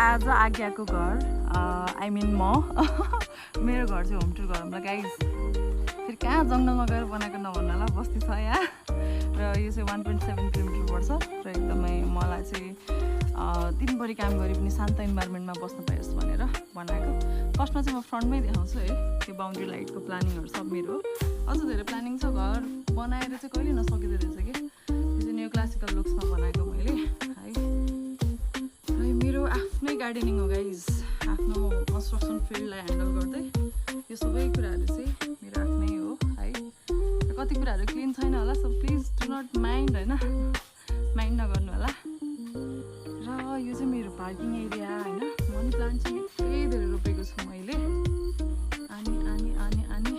आज आज्ञाको घर I mean म मेरो घर चाहिँ होम टुर गरौँला गाइज। फेरि कहाँ जङ्गलमा गएर बनाएको नभन्नु होला, बस्ती छ यहाँ र यो चाहिँ 1.7 किलोमिटर पर्छ र एकदमै मलाई चाहिँ दिनभरि काम गरे पनि शान्त इन्भाइरोमेन्टमा बस्न पाइयोस् भनेर बनाएको। फर्स्टमा चाहिँ म फ्रन्टमै देखाउँछु है, त्यो बााउन्ड्री लाइटको प्लानिङहरू सब मेरो अझ धेरै प्लानिङ छ। घर बनाएर चाहिँ कहिले नसकिँदो रहेछ कि, त्यो चाहिँ न्यू क्लासिकल लुक्समा बनाएको मैले है। मेरो आफ्नै गार्डनिङ हो गाइज, आफ्नो कन्स्ट्रक्सन फिल्डलाई ह्यान्डल गर्दै यो सबै कुराहरू चाहिँ मेरो आफ्नै हो है। र कति कुराहरू क्लिन छैन होला, so please do not mind होइन, माइन्ड नगर्नु होला। र यो चाहिँ मेरो पार्किङ एरिया होइन। मनी प्लान्ट चाहिँ निकै धेरै रोपेको छु मैले। अनि अनि अनि अनि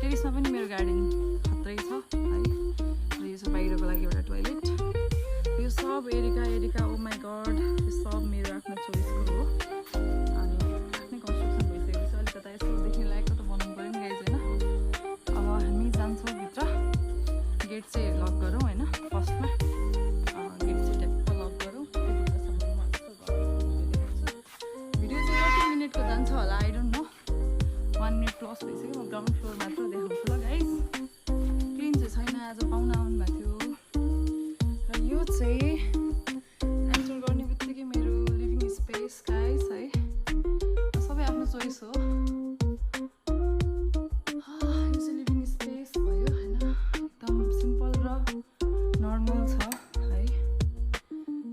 टेरिसमा पनि मेरो गार्डन खत्रै छ है। र यो चाहिँ बाहिरको लागि एउटा टोइलेट। यो सब एरिका ओ माई गड, यो सब मेरो आफ्नो चोइसको हो। अनि आफ्नै कन्स्ट्रक्सन भइसकेपछि अलिकता यस्तो देख्ने लायकको त बनाउनु पऱ्यो नि गाइज होइन। अब हामी जान्छौँ भित्र, गेट चाहिँ लक गरौँ होइन। फर्स्टमा गेट चाहिँ ट्याप्प लक गरौँ। भिडियो चाहिँ कति मिनटको जान्छ होला I don't know, 1 minute plus भइसक्यो। म ग्राउन्ड फ्लोर मात्र देखाउँछु ल गाइज। क्लिन चाहिँ छैन, आज पाहुना आउनु भएको थियो। र यो चाहिँ एन्टर गर्ने बित्तिकै मेरो लिभिङ स्पेस गाइस है, सबै आफ्नो चोइस हो। यो चाहिँ लिभिङ स्पेस भयो होइन, एकदम सिम्पल र नर्मल छ है।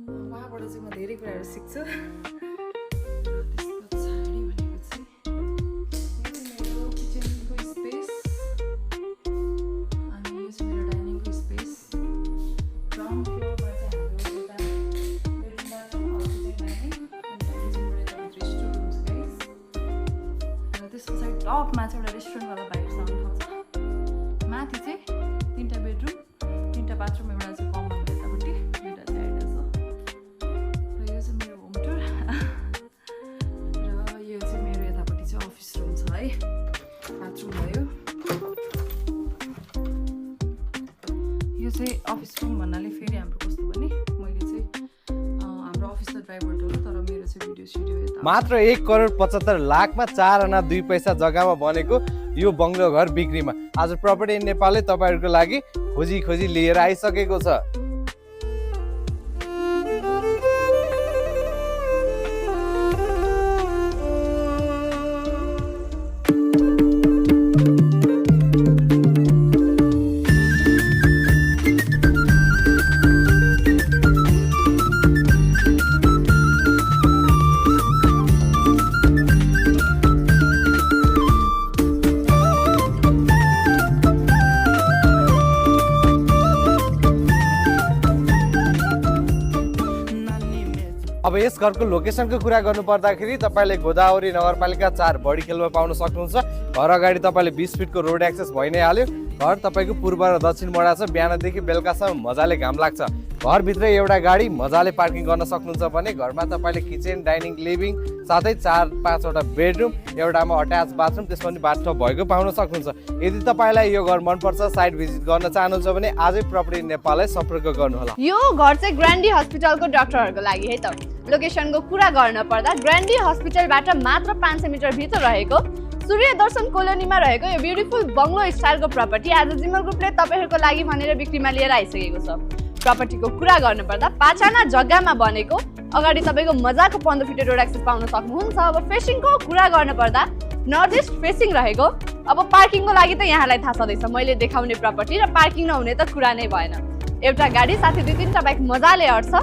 उहाँबाट चाहिँ म धेरै कुराहरू सिक्छु। त्यसको पछाडि भनेको चाहिँ यो चाहिँ मेरो किचनको स्पेस, अनि यो चाहिँ मेरो डाइनिङको स्पेस। ग्राउन्ड फ्लोरमा चाहिँ हाम्रो एउटा बेडरुममा छ, अर्को चाहिँ डाइनिङ, अनि किचनबाट एउटा रेस्टुरेन्ट गाइस। र त्यसको साइड टपमा चाहिँ एउटा रेस्टुरेन्टवाला बाहिर साउन्ड आउँछ। माथि चाहिँ 3टा बेडरुम, 3टा बाथरुम, एउटा चाहिँ कमन यतापट्टि, 2टा चाहिँ एट्याच हो। र यो चाहिँ मेरो होम टुर। र यो चाहिँ मेरो यतापट्टि चाहिँ अफिस रुम छ है, बाथरुम भयो। यो चाहिँ अफिस रुम भन्नाले फेरि हाम्रो कस्तो भने मैले चाहिँ हाम्रो अफिस त ड्राइभर हो, तर मेरो चाहिँ भिडियो स्टुडियो यता मात्र 1,75,00,000मा 4 आना 2 पैसा जग्गामा बनेको यो बङ्गलो घर बिक्रीमा। आज प्रपर्टी इन नेपालले तपाईँहरूको लागि खोजी खोजी लिएर आइसकेको छ। अब यस घरको लोकेसनको कुरा गर्नु पर्दाखेरि तपाईँले गोदावरी नगरपालिका 4 बडी खेलमा पाउन सक्नुहुन्छ। घर अगाडि तपाईँले 20 फिटको रोड एक्सेस भइ नै हाल्यो। घर तपाईँको पूर्व र दक्षिण मोडा छ, बिहानदेखि बेलुकासम्म मजाले घाम लाग्छ। घरभित्र एउटा गाडी मजाले पार्किङ गर्न सक्नुहुन्छ भने घरमा तपाईँले किचन, डाइनिङ, लिभिङ साथै 4-5वटा बेडरुम, एउटामा अट्याच बाथरुम, त्यसमा पनि बाथटब भएको पाउन सक्नुहुन्छ। यदि तपाईँलाई यो घर मनपर्छ, साइट भिजिट गर्न चाहनुहुन्छ भने आजै प्रपर्टी नेपाललाई सम्पर्क गर्नुहोला। यो घर चाहिँ ग्रान्डी हस्पिटलको डाक्टरहरूको लागि है त। लोकेसनको कुरा गर्न पर्दा ग्रान्डी हस्पिटलबाट मात्र 500 मिटर भित्र रहेको सूर्य दर्शन कोलोनीमा रहेको यो ब्युटिफुल बङ्गलो स्टाइलको प्रपर्टी आज जिमल ग्रुपले तपाईँहरूको लागि भनेर बिक्रीमा लिएर आइसकेको छ। प्रपर्टीको कुरा गर्नु पर्दा 5 आना जग्गामा बनेको, अगाडि तपाईँको मजाको 15 फिट रोड एक्सेस पाउन सक्नुहुन्छ। अब फेसिङको कुरा गर्नु पर्दा नर्थ इस्ट फेसिङ रहेको। अब पार्किङको लागि त यहाँलाई थाहा छँदैछ, मैले देखाउने प्रपर्टी र पार्किङ नहुने त कुरा नै भएन। एउटा गाडी साथै 2-3टा बाइक मजाले अट्छ।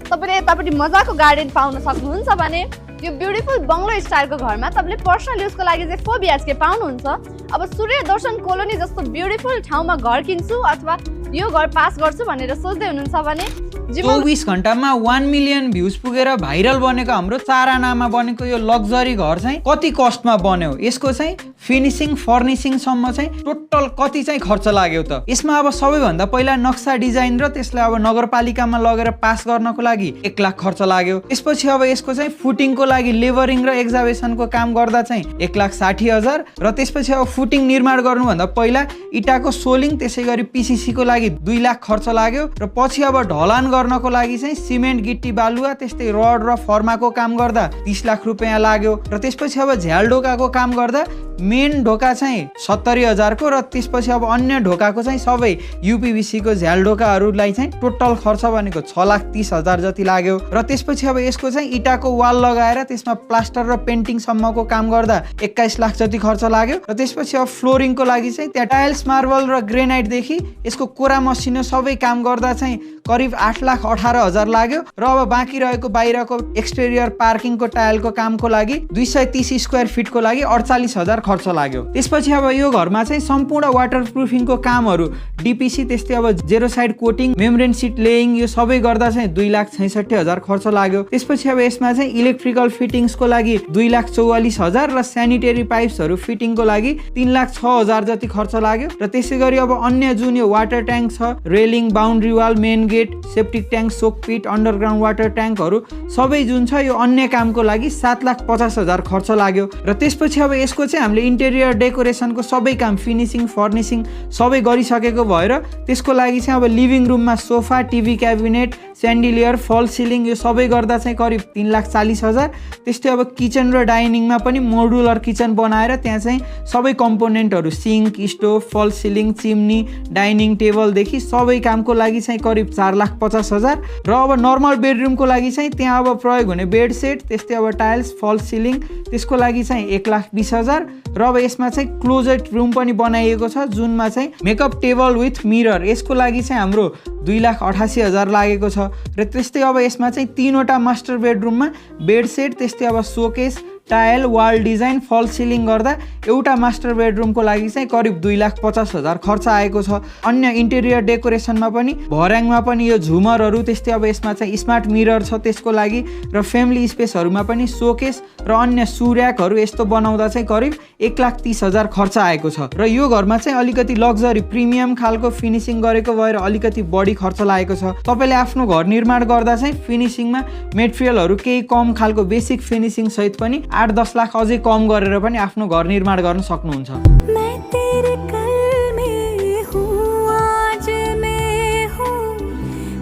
तपाईँले यतापट्टि मजाको गार्डन पाउन सक्नुहुन्छ भने यो ब्युटिफुल बङ्गलो स्टाइलको घरमा तपाईँले पर्सनल युजको लागि चाहिँ 4 BHK पाउनुहुन्छ। अब सूर्य दर्शन कोलोनी जस्तो ब्युटिफुल ठाउँमा घर किन्छु अथवा यो घर पास गर्छु भनेर सोच्दै हुनुहुन्छ भने 24 घण्टामा 1 मिलियन भ्युज पुगेर भाइरल बनेको हाम्रो 4 आनामा बनेको यो लग्जरी घर चाहिँ कति कस्टमा बन्यो, यसको चाहिँ फिनिसिङ फर्निसिङसम्म चाहिँ टोटल कति चाहिँ खर्च लाग्यो त। यसमा अब सबैभन्दा पहिला नक्सा डिजाइन र त्यसलाई अब नगरपालिकामा लगेर पास गर्नको लागि 1 लाख खर्च लाग्यो। त्यसपछि अब यसको चाहिँ फुटिङको लागि लेबरिङ र एक्जाभेसनको काम गर्दा चाहिँ 1,60,000 र त्यसपछि अब फुटिङ निर्माण गर्नुभन्दा पहिला इटाको सोलिङ त्यसै गरी पिसिसी को लागि 2 लाख खर्च लाग्यो र पछि अब ढलान गर्नको लागि चाहिँ सिमेन्ट गिट्टी बालुवा त्यस्तै रड र फर्माको काम गर्दा 30 लाख रुपैयाँ लाग्यो र त्यसपछि अब झ्याल ढोकाको काम गर्दा मेन ढोका चाहिँ 70,000 को र त्यसपछि अब अन्य ढोकाको चाहिँ सबै UPVC को झ्याल ढोकाहरूलाई चाहिँ टोटल खर्च भनेको 6,30,000 जति लाग्यो र त्यसपछि अब यसको चाहिँ इटाको वाल लगाएर त्यसमा प्लास्टर र पेन्टिङ सम्मको काम गर्दा 21 लाख जति खर्च लाग्यो र त्यसपछि अब फ्लोरिङको लागि चाहिँ त्यहाँ टाइल्स मार्बल र ग्रेनाइट देखि यसको कोरा मसिनो सबै काम गर्दा चाहिँ करिब 8,18,000 लाग्यो र अब बाँकी रहेको बाहिरको एक्सटेरियर पार्किङको टाइलको कामको लागि 230 स्क्वायर फिटको लागि 48,000 खर्च लाग्यो। त्यसपछि अब यो घरमा चाहिँ सम्पूर्ण वाटर प्रुफिङको कामहरू DPC त्यस्तै अब zero side coating membrane sheet laying यो सबै गर्दा चाहिँ 2,66,000 खर्च लाग्यो। त्यसपछि अब यसमा चाहिँ इलेक्ट्रिकल फिटिङ्सको लागि 2,44,000 र स्यानिटरी पाइप्सहरू फिटिङको लागि 3,06,000 जति खर्च लाग्यो र त्यसै गरी अब अन्य जुन यो वाटर ट्याङ्क छ railing boundary wall main gate septic tank soak pit underground water ट्याङ्कहरू सबै जुन छ यो अन्य कामको लागि 7,50,000 खर्च लाग्यो र त्यसपछि अब यसको चाहिँ हामीले इन्टेरियर डेकोरेसनको सबै काम फिनिसिङ फर्निसिङ सबै गरिसकेको भएर त्यसको लागि चाहिँ अब लिभिङ रुममा सोफा टिभी क्याबिनेट स्यान्डिलियर फल सिलिङ यो सबै गर्दा चाहिँ करिब 3,40,000 त्यस्तै अब किचन र डाइनिङमा पनि मोडुलर किचन बनाएर त्यहाँ चाहिँ सबै कम्पोनेन्टहरू सिङ्क स्टोभ फल सिलिङ चिम्नी डाइनिङ टेबलदेखि सबै कामको लागि चाहिँ करिब 4,50,000 र अब नर्मल बेडरुमको लागि चाहिँ त्यहाँ अब प्रयोग हुने बेड सेट त्यस्तै अब टाइल्स फल सिलिङ त्यसको लागि चाहिँ 1,20,000 र अब यसमा चाहिँ क्लोजेट रुम पनि बनाइएको छ जुनमा चाहिँ मेकअप टेबल विथ मिरर यसको लागि चाहिँ हाम्रो 2,88,000 लागेको छ र त्यस्तै अब यसमा चाहिँ 3वटा मास्टर बेडरुममा बेड सेट त्यस्तै अब सोकेस टाइल वाल डिजाइन फल सिलिङ गर्दा एउटा मास्टर बेडरुमको लागि चाहिँ करिब 2,50,000 खर्च आएको छ। अन्य इन्टेरियर डेकोरेसनमा पनि भर्याङमा पनि यो झुमरहरू त्यस्तै अब यसमा चाहिँ स्मार्ट मिरर छ त्यसको लागि र फ्यामिली स्पेसहरूमा पनि सोकेस र अन्य सुर्याकहरू यस्तो बनाउँदा चाहिँ करिब 1,30,000 खर्च आएको छ र यो घरमा चाहिँ अलिकति लग्जरी प्रिमियम खालको फिनिसिङ गरेको भएर अलिकति बढी खर्च लागेको छ। तपाईँले आफ्नो घर निर्माण गर्दा चाहिँ फिनिसिङमा मेटेरियलहरू केही कम खालको बेसिक फिनिसिङ सहित पनि 8-10 लाख अझै कम गरेर पनि आफ्नो घर निर्माण गर्न सक्नुहुन्छ। मैं तेरे कल में हूँ आज मैं हूँ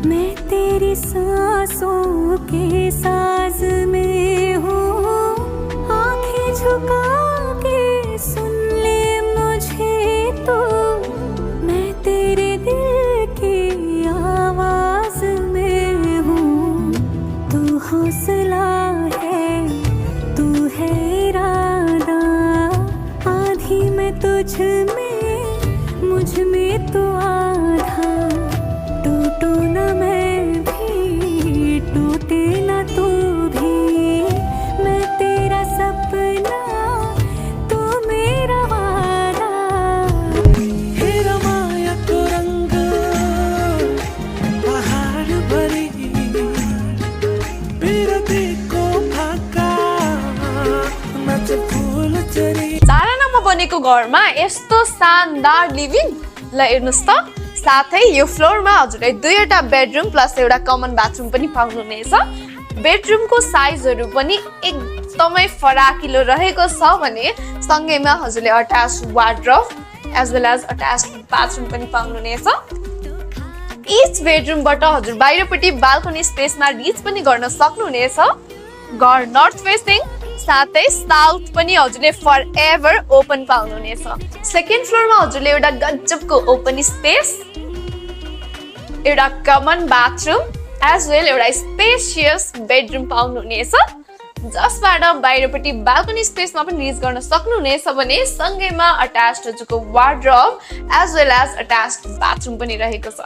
मैं तेरी सांसों के साज में हूँ आँखें झुका के सुन ले मुझे तो मैं तेरे दिल की आवाज में हूँ तू हौसला इरादा आधी मैं तुझ में मुझ में तो आधा टूटू न मैं भी टूटे न तू भी मैं तेरा सपना तू मेरा वादा हेरा माया को रंग पहाड़ भरी मेरा देखो चारनामा बनेको घरमा यस्तो शानदार लिभिङ ल हेर्नुस् त साथै यो फ्लोरमा हजुरले 2वटा बेडरुम प्लस एउटा कमन बाथरुम पनि पाउनुहुनेछ। बेडरुमको साइजहरू पनि एकदमै फराकिलो रहेको छ भने सँगैमा हजुरले attach wardrobe as well as attach bathroom पनि पाउनुहुनेछ। इच बेडरुमबाट हजुर बाहिरपट्टि बाल्कनी स्पेसमा रिच पनि गर्न सक्नुहुनेछ। घर नर्थ फेसिङ साथै साउथ पनि हजुरले फर एभर ओपन पाउनुहुनेछ। सेकेन्ड फ्लोरमा हजुरले एउटा गजबको ओपन स्पेस एउटा कमन बाथरुम एज वेल एउटा स्पेसियस बेडरुम पाउनुहुनेछ जसबाट बाहिरपट्टि बाल्कनी स्पेसमा पनि रिच गर्न सक्नुहुनेछ भने सँगैमा अट्याच्ड हजुरको wardrobe as well as attached bathroom पनि रहेको छ।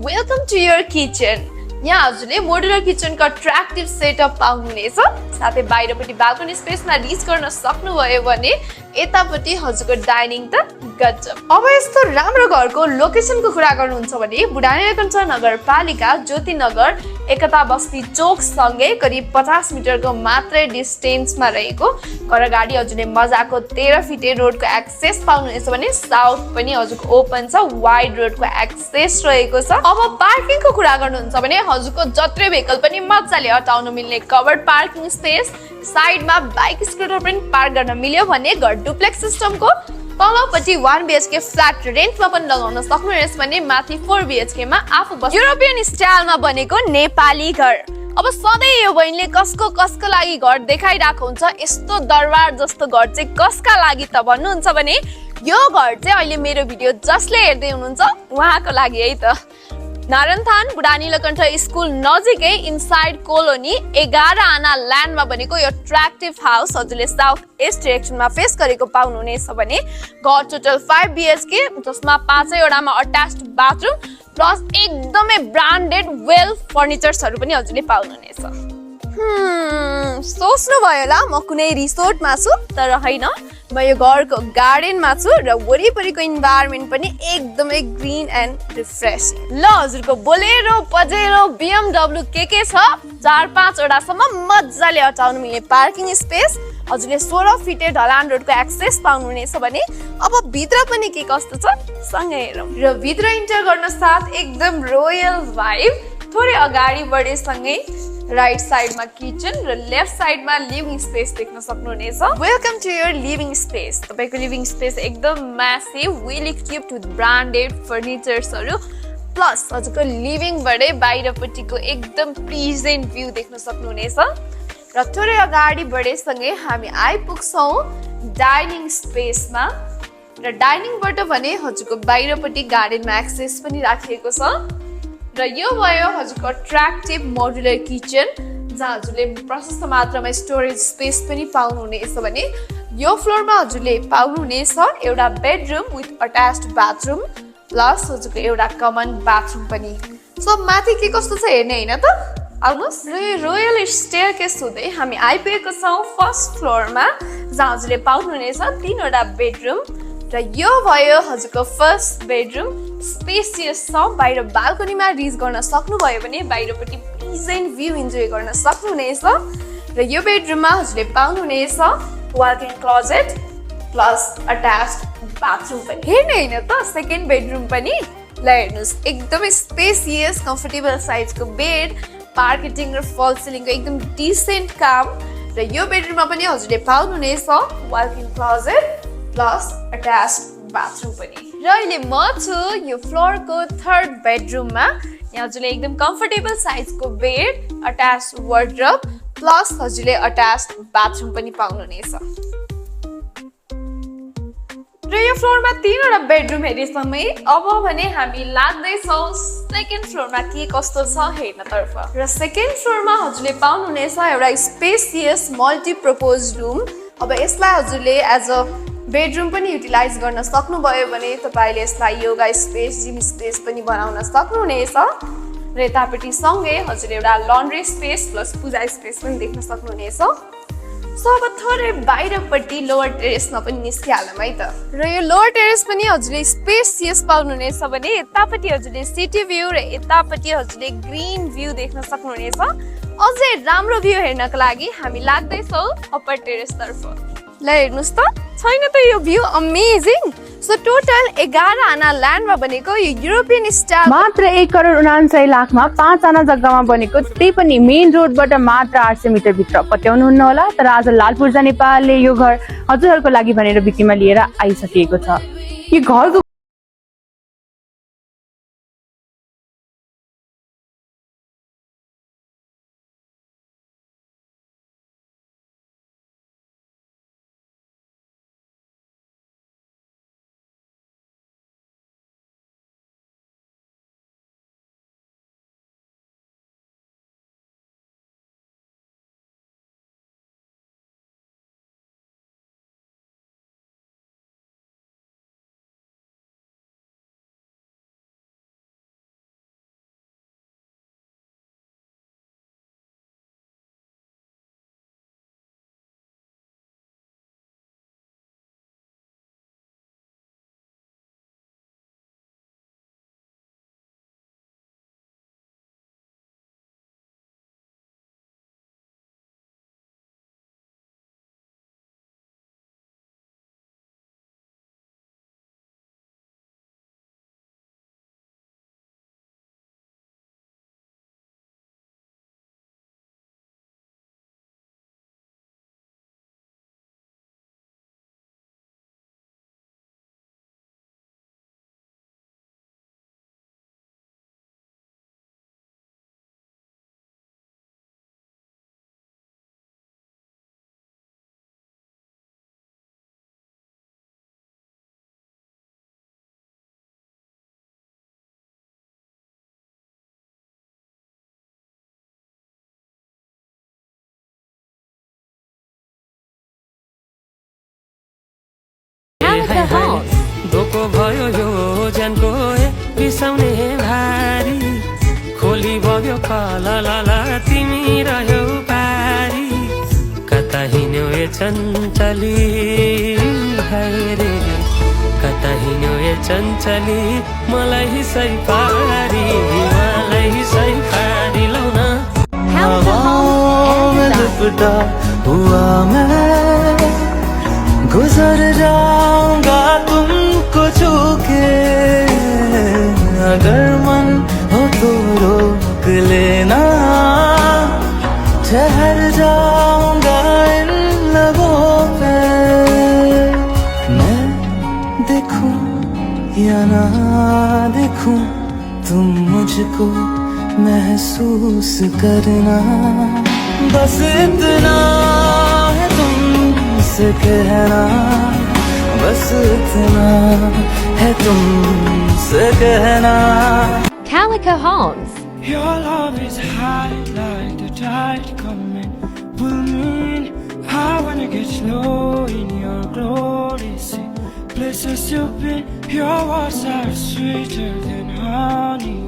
Welcome to your kitchen. यहाँ हजुरले मोडुलर किचनको अट्र्याक्टिभ सेटअप पाउनुहुनेछ साथै बाहिरपट्टि बाल्कनी स्पेसमा रिच गर्न सक्नुभयो भने यतापट्टि हजुरको डाइनिङ त गजब। अब यस्तो राम्रो घरको लोकेसनको कुरा गर्नुहुन्छ भने बुढानीलकण्ठ नगरपालिका ज्योतिनगर एकता बस्ती चोक सँगै करिब 50 मिटरको मात्रै डिस्टेन्समा रहेको घर अगाडि हजुरले मजाको 13 फिटे रोडको एक्सेस पाउनुहुनेछ भने साउथ पनि हजुरको ओपन छ वाइड रोडको एक्सेस रहेको छ। अब पार्किङको कुरा गर्नुहुन्छ भने हजुरको जत्रै भेहिकल पनि मजाले अटाउन मिल्ने कभर्ड पार्किङ स्पेस साइडमा बाइक स्कुटर पनि पार्क गर्न मिल्यो भने घर डुप्लेक्स सिस्टमको तलपट्टि 1 BHK फ्ल्याट रेन्टमा पनि लगाउन सक्नुहुनेछ भने माथि 4 BHK मा आफू बस्नु युरोपियन स्टाइलमा बनेको नेपाली घर। अब सधैँ यो बहिनीले कसको लागि घर देखाइरहेको हुन्छ, यस्तो दरबार जस्तो घर चाहिँ कसका लागि त भन्नुहुन्छ भने यो घर चाहिँ अहिले मेरो भिडियो जसले हेर्दै हुनुहुन्छ उहाँको लागि है त। नारायणथान बुढा नीलकण्ठ स्कुल नजिकै इनसाइड कोलोनी 11 आना ल्यान्डमा बनेको यो अट्र्याक्टिभ हाउस हजुरले साउथ ईस्ट डाइरेक्सनमा फेस गरेको पाउनुहुनेछ भने घर टोटल 5 BHK जसमा 5 वटामा अट्याच्ड बाथरुम प्लस एकदमै ब्रान्डेड वेल फर्निचर्सहरू पनि हजुरले पाउनुहुनेछ। सोच्नु भयो होला म कुनै रिसोर्टमा छु, तर होइन, म यो घरको गार्डनमा छु र वरिपरिको इन्भाइरोमेन्ट पनि एकदमै ग्रिन एन्ड रिफ्रेसिङ। ल हजुरको बोलेरो पजेरो BMW के छ 4-5 वटासम्म मजाले अटाउनु मिल्ने पार्किङ स्पेस, हजुरले 16 फिटे ढलान रोडको एक्सेस पाउनुहुनेछ भने अब भित्र पनि के कस्तो छ सँगै हेरौँ। र भित्र इन्टर गर्न साथ एकदम रोयल भाइब, थोरै अगाडि बढेसँगै राइट साइडमा किचन र लेफ्ट साइडमा लिभिङ स्पेस देख्न सक्नुहुनेछ। Welcome to your living space. तपाईको लिभिङ स्पेस एकदम massive, well equipped with branded फर्निचर्सहरू प्लस हजुरको लिभिङबाटै बाहिरपट्टिको एकदम प्लिजेन्ट भ्यू देख्न सक्नुहुनेछ। र थोरै अगाडि बढेसँगै हामी आइपुग्छौँ डाइनिङ स्पेसमा र डाइनिङबाट भने हजुरको बाहिरपट्टि गार्डनमा एक्सेस पनि राखिएको छ। र यो भयो हजुरको अट्र्याक्टिभ मोडुलर किचन जहाँ हजुरले प्रशस्त मात्रामा स्टोरेज स्पेस पनि पाउनुहुनेछ भने यो फ्लोरमा हजुरले पाउनुहुनेछ एउटा बेडरुम विथ अट्याच्ड बाथरुम प्लस हजुरको एउटा कमन बाथरुम पनि। सो माथि के कस्तो छ हेर्ने होइन त, आउनुहोस्। र यो रोयल स्टेयरकेस हुँदै हामी आइपुगेको छौँ फर्स्ट फ्लोरमा जहाँ हजुरले पाउनुहुनेछ 3 वटा बेडरुम र यो भयो हजुरको फर्स्ट बेडरुम। स्पेसियस छ, बाहिर बाल्कनीमा रिच गर्न सक्नुभयो भने बाहिरपट्टि प्लिजेन्ट भ्यू इन्जोय गर्न सक्नुहुनेछ। र यो बेडरुममा हजुरले पाउनुहुनेछ walk in closet plus attached bathroom पनि। हेर्ने होइन त सेकेन्ड बेडरुम पनि, ल हेर्नुहोस् एकदमै स्पेसियस कम्फर्टेबल साइजको बेड, पार्केटिङ र फल सिलिङको एकदम डिसेन्ट काम। र यो बेडरुममा पनि हजुरले पाउनुहुनेछ walk in closet plus attached bathroom पनि। र अहिले म छु यो फ्लोरको 3rd बेडरुममा। यहाँ हजुरले एकदम कम्फर्टेबल साइजको बेड, अट्याच्ड वार्डरोब प्लस हजुरले अट्याच्ड बाथरुम पनि पाउनुहुनेछ। र यो फ्लोरमा 3 वटा बेडरुम हेरेसँगै अब भने हामी लाग्दैछौँ सेकेन्ड फ्लोरमा के कस्तो छ हेर्नतर्फ। र सेकेन्ड फ्लोरमा हजुरले पाउनुहुनेछ एउटा स्पेसियस मल्टिपर्पज रुम। अब यसलाई हजुरले एज अ बेडरुम पनि युटिलाइज गर्न सक्नुभयो भने तपाईँले यसलाई योगा स्पेस, जिम स्पेस पनि बनाउन सक्नुहुनेछ। र यतापट्टि सँगै हजुरले एउटा लन्ड्री स्पेस प्लस पूजा स्पेस पनि देख्न सक्नुहुनेछ। सो अब थोरै बाहिरपट्टि लोवर टेरेसमा पनि निस्किहालौँ है त। र यो लोवर टेरेस पनि हजुरले स्पेसियस पाउनुहुनेछ भने यतापट्टि हजुरले सिटी भ्यू र यतापट्टि हजुरले ग्रिन भ्यू देख्न सक्नुहुनेछ। अझै राम्रो भ्यू हेर्नको लागि हामी लाग्दैछौँ अप्पर टेरेसतर्फ। ल हेर्नुहोस् त, छैन त यो भ्यू अमेजिङ। सो टोटल 11 आना ल्यान्डमा बनेको यो युरोपियन स्टाइल मात्र 1,49,00,000मा 5 आना जग्गामा बनेको, त्यही पनि मेन रोडबाट मात्र 800 मिटर भित्र। पत्याउनुहुन्न होला, तर आज लालपूर्जा नेपालले यो घर हजुरहरूको लागि भनेर बिक्रीमा लिएर आइसकेको छ। यो घरको Homes. धोको भयो यो ज्यानको बिसाउने भारी खोली बग्यो कलला तिमी रह्यौ पारी कता हिँड्यौ ए चञ्चली हायरे कता हिँड्यौ ए चञ्चली मलाई सै पारी लौ न Havaon mein लिपटा हुआ मैं गुजर जाऊंगा तुमको छूके अगर मन हो तो रोक लेना ठहर जाऊंगा इन लबों पे मैं देखूं या ना देखूं तुम मुझको महसूस करना बस इतना है तुमसे कहना बस इतना है तुमसे कहना Calico Homes. Your love is high like the tide coming pull me in I wanna get low in your glory see places you've been your words are sweeter than honey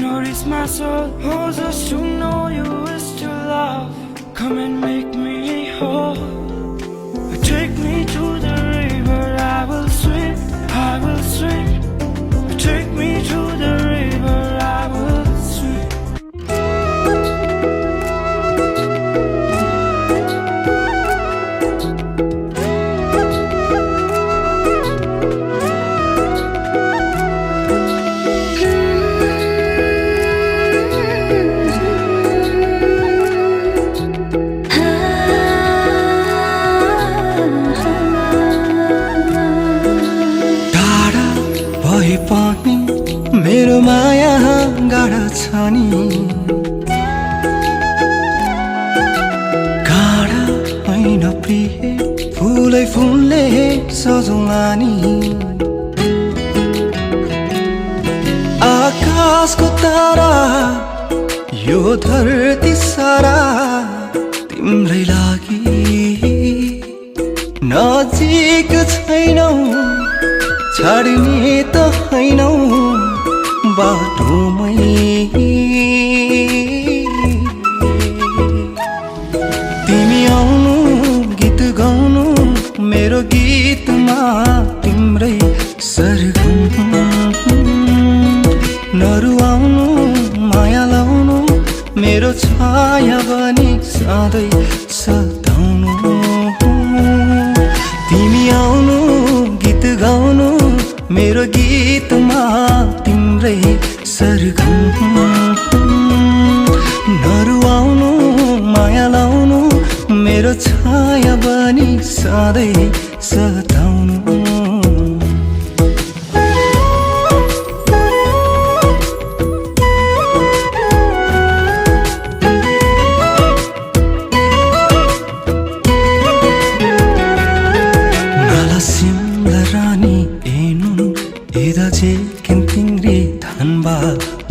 nourish my soul oh just to know you is to love come and make me whole take me to the river I will swim take me to the river I will swim पानी मेरो माया गाडा छ नि गाडा होइन प्रिय फुलै फुलले सजौँला नि आकाशको तारा यो धरती सारा तिम्रै लागि नजिक छैनौ छाड्ने त हैनौ बाटोमै तिमी आउनु गीत गाउनु मेरो गीतमा तिम्रै सरगम नरुवाउनु माया लाउनु मेरो छाया बनी सधैँ सताउनु तिमी आउनु गीत गाउनु मेरो गीतमा तिम्रै सरगम नरुवाउनु माया लाउनु मेरो छाया बनी सधैँ सताउनु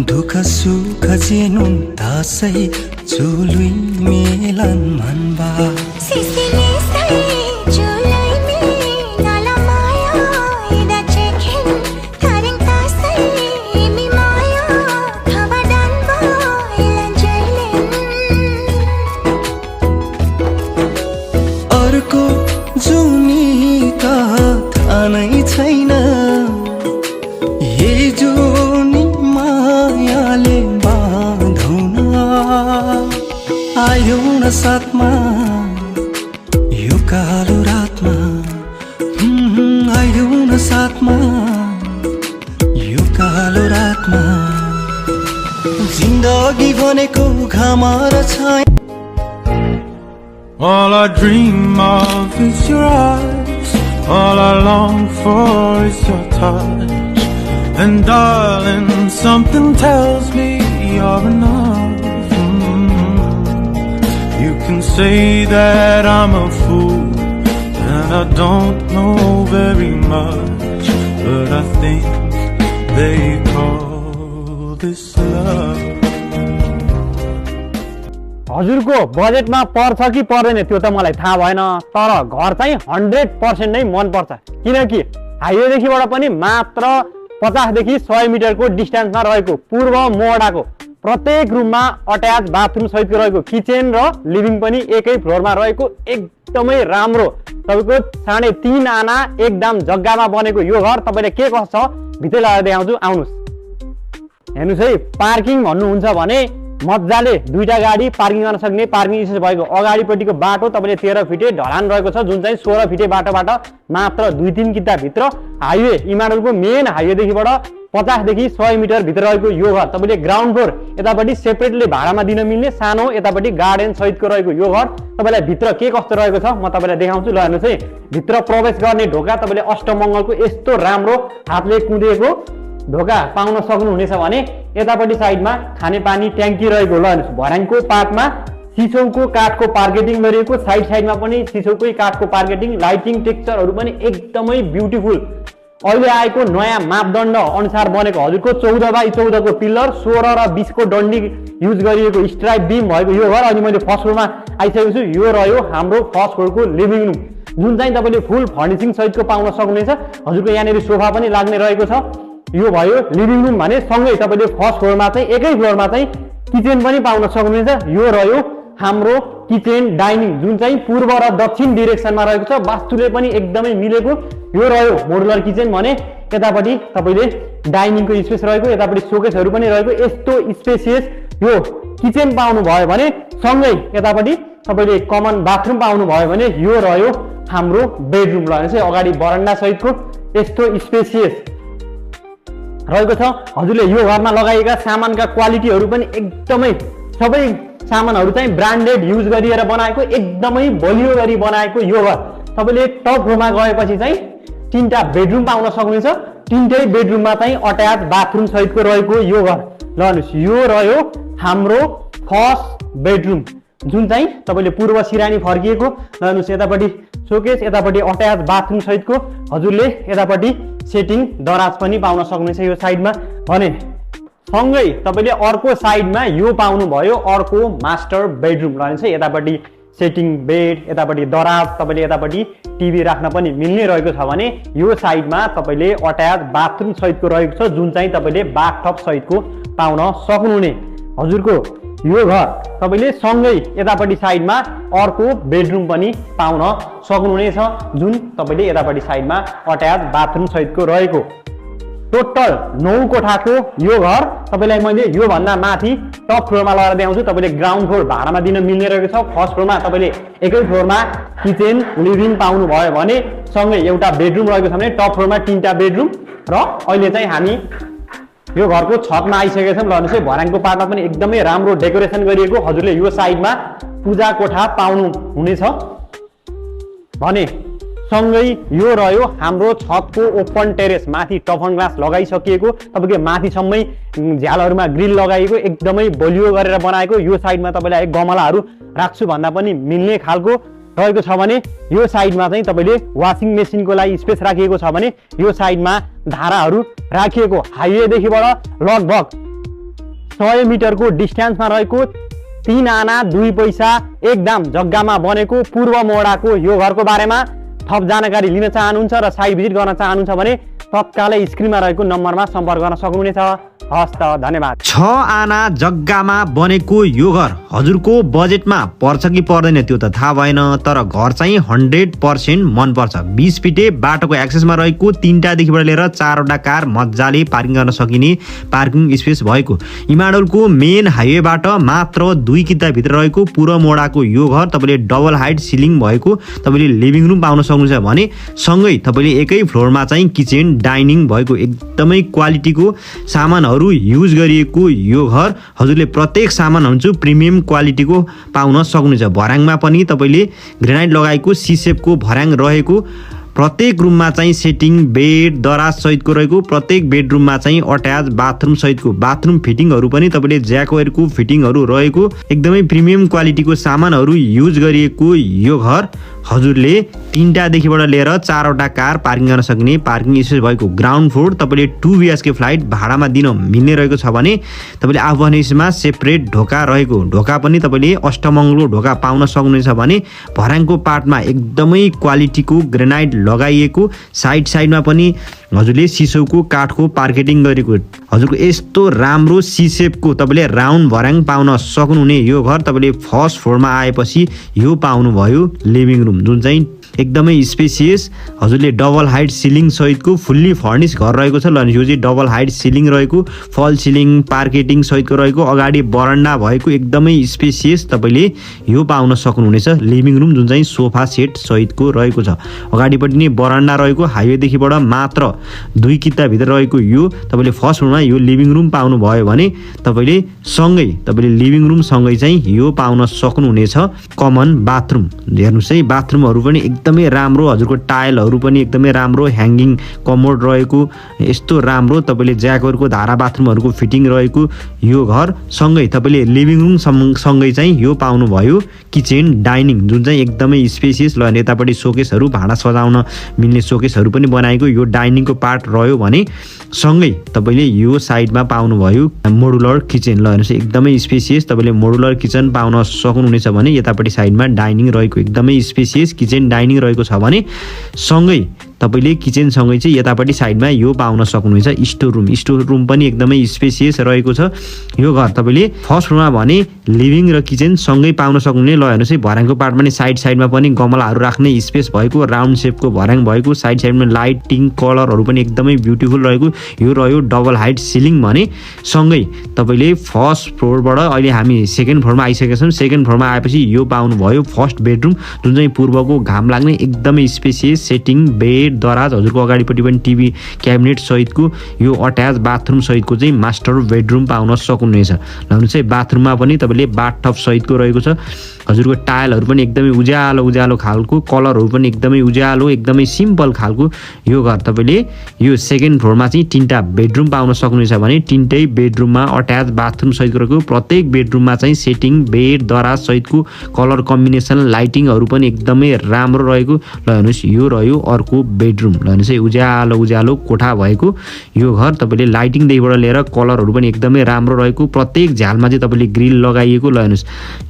दुःख सुख जेनुन दासै चुलुई मेलन मनबा सिसिले सै चुलै मे नाला माया इदा चेखिन थारिङ तासै मी माया खबदान भइलन जैलेन अर्को जुनी त थाहा नै छैन यही जुनी मायाले बाँधौन आयौ न साथमा यो कालो रातमा आयौ न साथमा यो कालो रातमा जिन्दगी भनेको घाम र छाया All I dream of is your eyes. All I long for is your touch. And darling, something tells me you're enough. You can say that I'm a fool and I don't know very much, but I think they call this love. हजुरको बजेटमा पर्छ कि पर्दैन त्यो त मलाई थाहा भएन, तर घर चाहिँ 100% नै मनपर्छ। किनकि हाइवेदेखिबाट पनि मात्र 50 देखि 100 मिटरको डिस्टेन्समा रहेको पूर्व मोहडाको प्रत्येक रुममा अट्याच बाथरुम सहितको रहेको किचन र लिभिङ पनि एकै फ्लोरमा रहेको एकदमै राम्रो तपाईँको 3.5 आना एकदम जग्गामा बनेको यो घर तपाईँले के कस्तो छ भित्रै लगाएर देखाउँछु, आउनुहोस्। हेर्नुहोस् है, पार्किङ भन्नुहुन्छ भने मजाले 2टा गाडी पार्किङ गर्न सक्ने पार्किङ स्पेस भएको अगाडिपट्टिको बाटो तपाईँले 13 फिटे ढलान रहेको छ, जुन चाहिँ 16 फिटे बाटोबाट मात्र 2-3 किलोमिटरभित्र हाइवे इमाडोलको मेन हाइवेदेखिबाट 50 देखि 100 मिटर भित्र रहेको यो घर तपाईँले ग्राउन्ड फ्लोर यतापट्टि सेपरेटली भाडामा दिन मिल्ने सानो यतापट्टि गार्डन सहितको रहेको यो घर तपाईँलाई भित्र के कस्तो रहेको छ म तपाईँलाई देखाउँछु। ल हेर्नुहोस् है, भित्र प्रवेश गर्ने ढोका तपाईँले अष्टमङ्गलको यस्तो राम्रो हातले कुदेको ढोका पाउन सक्नुहुनेछ भने यतापट्टि साइडमा खानेपानी ट्याङ्की रहेको। ल हेर्नुहोस्, भर्याङको पातमा सिसौको काठको पार्केटिङ गरिएको, साइडमा पनि सिसौकै काठको पार्केटिङ, लाइटिङ टेक्सचरहरू पनि एकदमै ब्युटिफुल। अहिले आएको नयाँ मापदण्ड अनुसार बनेको हजुरको 14x14 को पिल्लर, 16 र 20 को डन्डी युज गरिएको स्ट्राइप बिम भएको यो घर। अनि मैले फर्स्ट फ्लोरमा आइसकेको छु। यो रह्यो हाम्रो फर्स्ट फ्लोरको लिभिङ रुम, जुन चाहिँ तपाईँले फुल फर्निसिङ सहितको पाउन सक्नुहुनेछ। हजुरको यहाँनिर सोफा पनि लाग्ने रहेको छ। यो भयो लिभिङ रुम भने सँगै तपाईँले फर्स्ट फ्लोरमा चाहिँ एकै फ्लोरमा चाहिँ किचन पनि पाउन सक्नुहुनेछ। यो रह्यो हाम्रो किचन डाइनिङ, जुन चाहिँ पूर्व र दक्षिण डिरेक्सनमा रहेको छ, वास्तुले पनि एकदमै मिलेको। यो रह्यो मोडुलर किचन भने यतापट्टि तपाईँले डाइनिङको स्पेस रहेको, यतापट्टि सोकेसहरू पनि रहेको यस्तो स्पेसियस यो किचन पाउनु भयो भने सँगै यतापट्टि तपाईँले कमन बाथरुम पाउनु भयो भने यो रह्यो हाम्रो बेडरुम। ल चाहिँ अगाडि बरन्डा सहितको यस्तो स्पेसियस रहेको छ। हजुरले यो घरमा लगाएका सामानका क्वालिटीहरू पनि एकदमै सबै सामानहरू चाहिँ ब्रान्डेड युज गरिएर बनाएको, एकदमै बलियो गरी बनाएको यो घर। तपाईँले टप फ्लोरमा गएपछि चाहिँ 3टा बेडरुम पाउन सक्नुहुन्छ। 3टै बेडरुममा चाहिँ अट्याच बाथरुम सहितको रहेको यो घर। ल हेर्नुहोस्, यो रह्यो हाम्रो फर्स्ट बेडरुम, जुन चाहिँ तपाईँले पूर्व सिरानी फर्किएको। ल हेर्नुहोस्, यतापट्टि सोकेस, यतापट्टि अट्याच बाथरुम सहितको हजुरले यतापट्टि सेटिङ दराज पनि पाउन सक्नुहुनेछ यो साइडमा भने सँगै तपाईँले अर्को साइडमा यो पाउनुभयो अर्को मास्टर बेडरुम। ल हेर्नुहोस्, यतापट्टि सेटिङ बेड, यतापट्टि दराज, तपाईँले यतापट्टि टिभी राख्न पनि मिल्ने रहेको छ भने यो साइडमा तपाईँले अट्याच बाथरुम सहितको रहेको छ, जुन चाहिँ तपाईँले बाथटब सहितको पाउन सक्नुहुने। हजुरको यो घर तपाईँले सँगै यतापट्टि साइडमा अर्को बेडरुम पनि पाउन सक्नुहुनेछ, जुन तपाईँले यतापट्टि साइडमा अट्याच बाथरुम सहितको रहेको। टोटल 9 कोठाको यो घर तपाईँलाई मैले योभन्दा माथि टप फ्लोरमा लगाएर देखाउँछु। तपाईँले ग्राउन्ड फ्लोर भाडामा दिन मिल्ने रहेको छ। फर्स्ट फ्लोरमा तपाईँले एकै फ्लोरमा किचन लिभिङ पाउनुभयो भने सँगै एउटा बेडरुम रहेको छ भने टप फ्लोरमा 3टा बेडरुम। र अहिले चाहिँ हामी यो घरको छतमा आइसकेका छौँ। ल हेर्नुहोस् है, भर्याङको पातमा पनि एकदमै राम्रो डेकोरेसन गरिएको। हजुरले यो साइडमा पूजा कोठा पाउनु हुनेछ भने सँगै यो रह्यो हाम्रो छतको ओपन टेरेस, माथि टफन ग्लास लगाइसकिएको, तपाईँको माथिसम्मै झ्यालहरूमा ग्रिल लगाइएको, एकदमै बलियो गरेर बनाएको। यो साइडमा तपाईँलाई गमलाहरू राख्छु भन्दा पनि मिल्ने खालको रहेको छ भने यो साइडमा चाहिँ तपाईँले वासिङ मेसिनको लागि स्पेस राखिएको छ भने यो साइडमा धाराहरू राखिएको। हाइवेदेखिबाट लगभग 100 मिटरको डिस्टेन्समा रहेको 3 आना 2 पैसा एकदम जग्गामा बनेको पूर्व मोडाको यो घरको बारेमा थप जानकारी लिन चाहनुहुन्छ र साइट भिजिट गर्न चाहनुहुन्छ भने तत्कालै स्क्रिनमा रहेको नम्बरमा सम्पर्क गर्न सक्नुहुनेछ। हस् त, धन्यवाद। 6 आना जग्गामा बनेको यो घर हजुरको बजेटमा पर्छ कि पर्दैन त्यो त थाहा भएन, तर घर चाहिँ 100% मनपर्छ। 20 फिटे बाटोको एक्सेसमा रहेको 3टादेखिबाट लिएर 4वटा कार मजाले पार्किङ गर्न सकिने पार्किङ स्पेस भएको, इमाडोलको मेन हाइवेबाट मात्र 2 किलोमिटरभित्र रहेको पूर्व मोडाको यो घर तपाईँले डबल हाइट सिलिङ भएको तपाईँले लिभिङ रुम पाउन सक्नुहुन्छ भने सँगै तपाईँले एकै फ्लोरमा चाहिँ किचन डाइनिङ भएको एकदमै क्वालिटीको सामानहरू युज गरिएको यो घर हजुरले प्रत्येक सामानहरू चाहिँ प्रिमियम क्वालिटीको पाउन सक्नुहुन्छ। भर्याङमा पनि तपाईँले ग्रेनाइट लगाएको सी-सेपको भर्याङ रहेको, प्रत्येक रुममा चाहिँ सेटिङ बेड दराज सहितको रहेको, प्रत्येक बेडरुममा चाहिँ अट्याच बाथरुम सहितको बाथरुम फिटिङहरू पनि तपाईँले ज्याकवेयरको फिटिङहरू रहेको एकदमै प्रिमियम क्वालिटीको सामानहरू युज गरिएको यो घर हजुरले 3टादेखिबाट लिएर 4वटा कार पार्किङ गर्न सक्ने पार्किङ स्पेस भएको ग्राउन्ड फ्लोर तपाईँले 2 BHK फ्लाइट भाडामा दिन मिल्ने रहेको छ भने तपाईँले आफूमा सेपरेट ढोका रहेको ढोका पनि तपाईँले अष्टमङ्गलो ढोका पाउन सक्नुहुनेछ भने भर्याङको पार्टमा एकदमै क्वालिटीको ग्रेनाइट लगाइएको साइडमा पनि हजुरले सिसौको काठको पार्केटिङ गरेको हजुरको यस्तो राम्रो सिसेपको तपाईँले राउन्ड भर्याङ पाउन सक्नुहुने यो घर तपाईँले फर्स्ट फ्लोरमा आएपछि यो पाउनुभयो लिभिङ रुम जुन चाहिँ एकदमै स्पेसियस हजुरले डबल हाइट सिलिङ सहितको फुल्ली फर्निस घर रहेको छ। ल यो चाहिँ डबल हाइट सिलिङ रहेको फल सिलिङ पार्केटिङ सहितको रहेको अगाडि बरन्डा भएको एकदमै स्पेसियस तपाईँले यो पाउन सक्नुहुनेछ लिभिङ रुम जुन चाहिँ सोफा सेट सहितको रहेको छ। अगाडिपट्टि नै बरन्डा रहेको हाइवेदेखिबाट मात्र 2 किताभित्र रहेको यो तपाईँले फर्स्ट फ्लोरमा यो लिभिङ रुम पाउनुभयो भने तपाईँले लिभिङ रुम सँगै चाहिँ यो पाउन सक्नुहुनेछ कमन बाथरुम। हेर्नुहोस् है बाथरुमहरू पनि एकदमै राम्रो हजुरको टाइलहरू पनि एकदमै राम्रो ह्याङ्गिङ कमोड रहेको यस्तो राम्रो तपाईँले ज्याकरको धारा बाथरुमहरूको फिटिङ रहेको यो घर सँगै तपाईँले लिभिङ रुम सँगै चाहिँ यो पाउनुभयो किचन डाइनिङ जुन चाहिँ एकदमै स्पेसियस। ल यतापट्टि सोकेसहरू भाँडा सजाउन मिल्ने सोकेसहरू पनि बनाएको यो डाइनिङको पार्ट रह्यो भने सँगै तपाईँले यो साइडमा पाउनुभयो मोडुलर किचन। ल हेर्नुहोस् एकदमै स्पेसियस तपाईँले मोडुलर किचन पाउन सक्नुहुनेछ भने यतापट्टि साइडमा डाइनिङ रहेको एकदमै स्पेसियस किचन डाइनिङ रहेको छ भने सँगै तपाईँले किचनसँगै चाहिँ यतापट्टि साइडमा यो पाउन सक्नुहुन्छ स्टोर रुम पनि एकदमै स्पेसियस रहेको छ। यो घर तपाईँले फर्स्ट फ्लोरमा भने लिभिङ र किचन सँगै पाउन सक्नुहुने। ल हेर्नुहोस् है भर्याङको पार्टमा नि साइडमा पनि गमलाहरू राख्ने स्पेस भएको राउन्ड सेपको भर्याङ भएको साइडमा लाइटिङ कलरहरू पनि एकदमै ब्युटिफुल रहेको यो रह्यो डबल हाइट सिलिङ भने सँगै तपाईँले फर्स्ट फ्लोरबाट अहिले हामी सेकेन्ड फ्लोरमा आइसकेका छौँ। सेकेन्ड फ्लोरमा आएपछि यो पाउनुभयो फर्स्ट बेडरुम जुन चाहिँ पूर्वको घाम लाग्ने एकदमै स्पेसियस सेटिङ बेड दराज हजुरको अगाडिपट्टि पनि टिभी क्याबिनेट सहितको यो अट्याच बाथरुम सहितको चाहिँ मास्टर बेडरुम पाउन सक्नुहुनेछ। हेर्नुहोस् है बाथरुममा पनि तपाईँले बाथटब सहितको रहेको छ। हजुरको टाइलहरू पनि एकदमै उज्यालो खालको कलरहरू पनि एकदमै उज्यालो एकदमै सिम्पल खालको यो घर तपाईँले यो सेकेन्ड फ्लोरमा चाहिँ 3टा बेडरुम पाउन सक्नुहुनेछ भने 3टै बेडरुममा अट्याच बाथरुम सहितको रहेको प्रत्येक बेडरुममा चाहिँ सेटिङ बेड दराज सहितको कलर कम्बिनेसन लाइटिङहरू पनि एकदमै राम्रो रहेको। ल हेर्नुहोस् यो रह्यो अर्को बेडरुम। ल हेर्नुहोस् है उज्यालो कोठा भएको यो घर तपाईँले लाइटिङदेखिबाट लिएर कलरहरू पनि एकदमै राम्रो रहेको प्रत्येक झ्यालमा चाहिँ तपाईँले ग्रिल लगाइएको। ल हेर्नुहोस्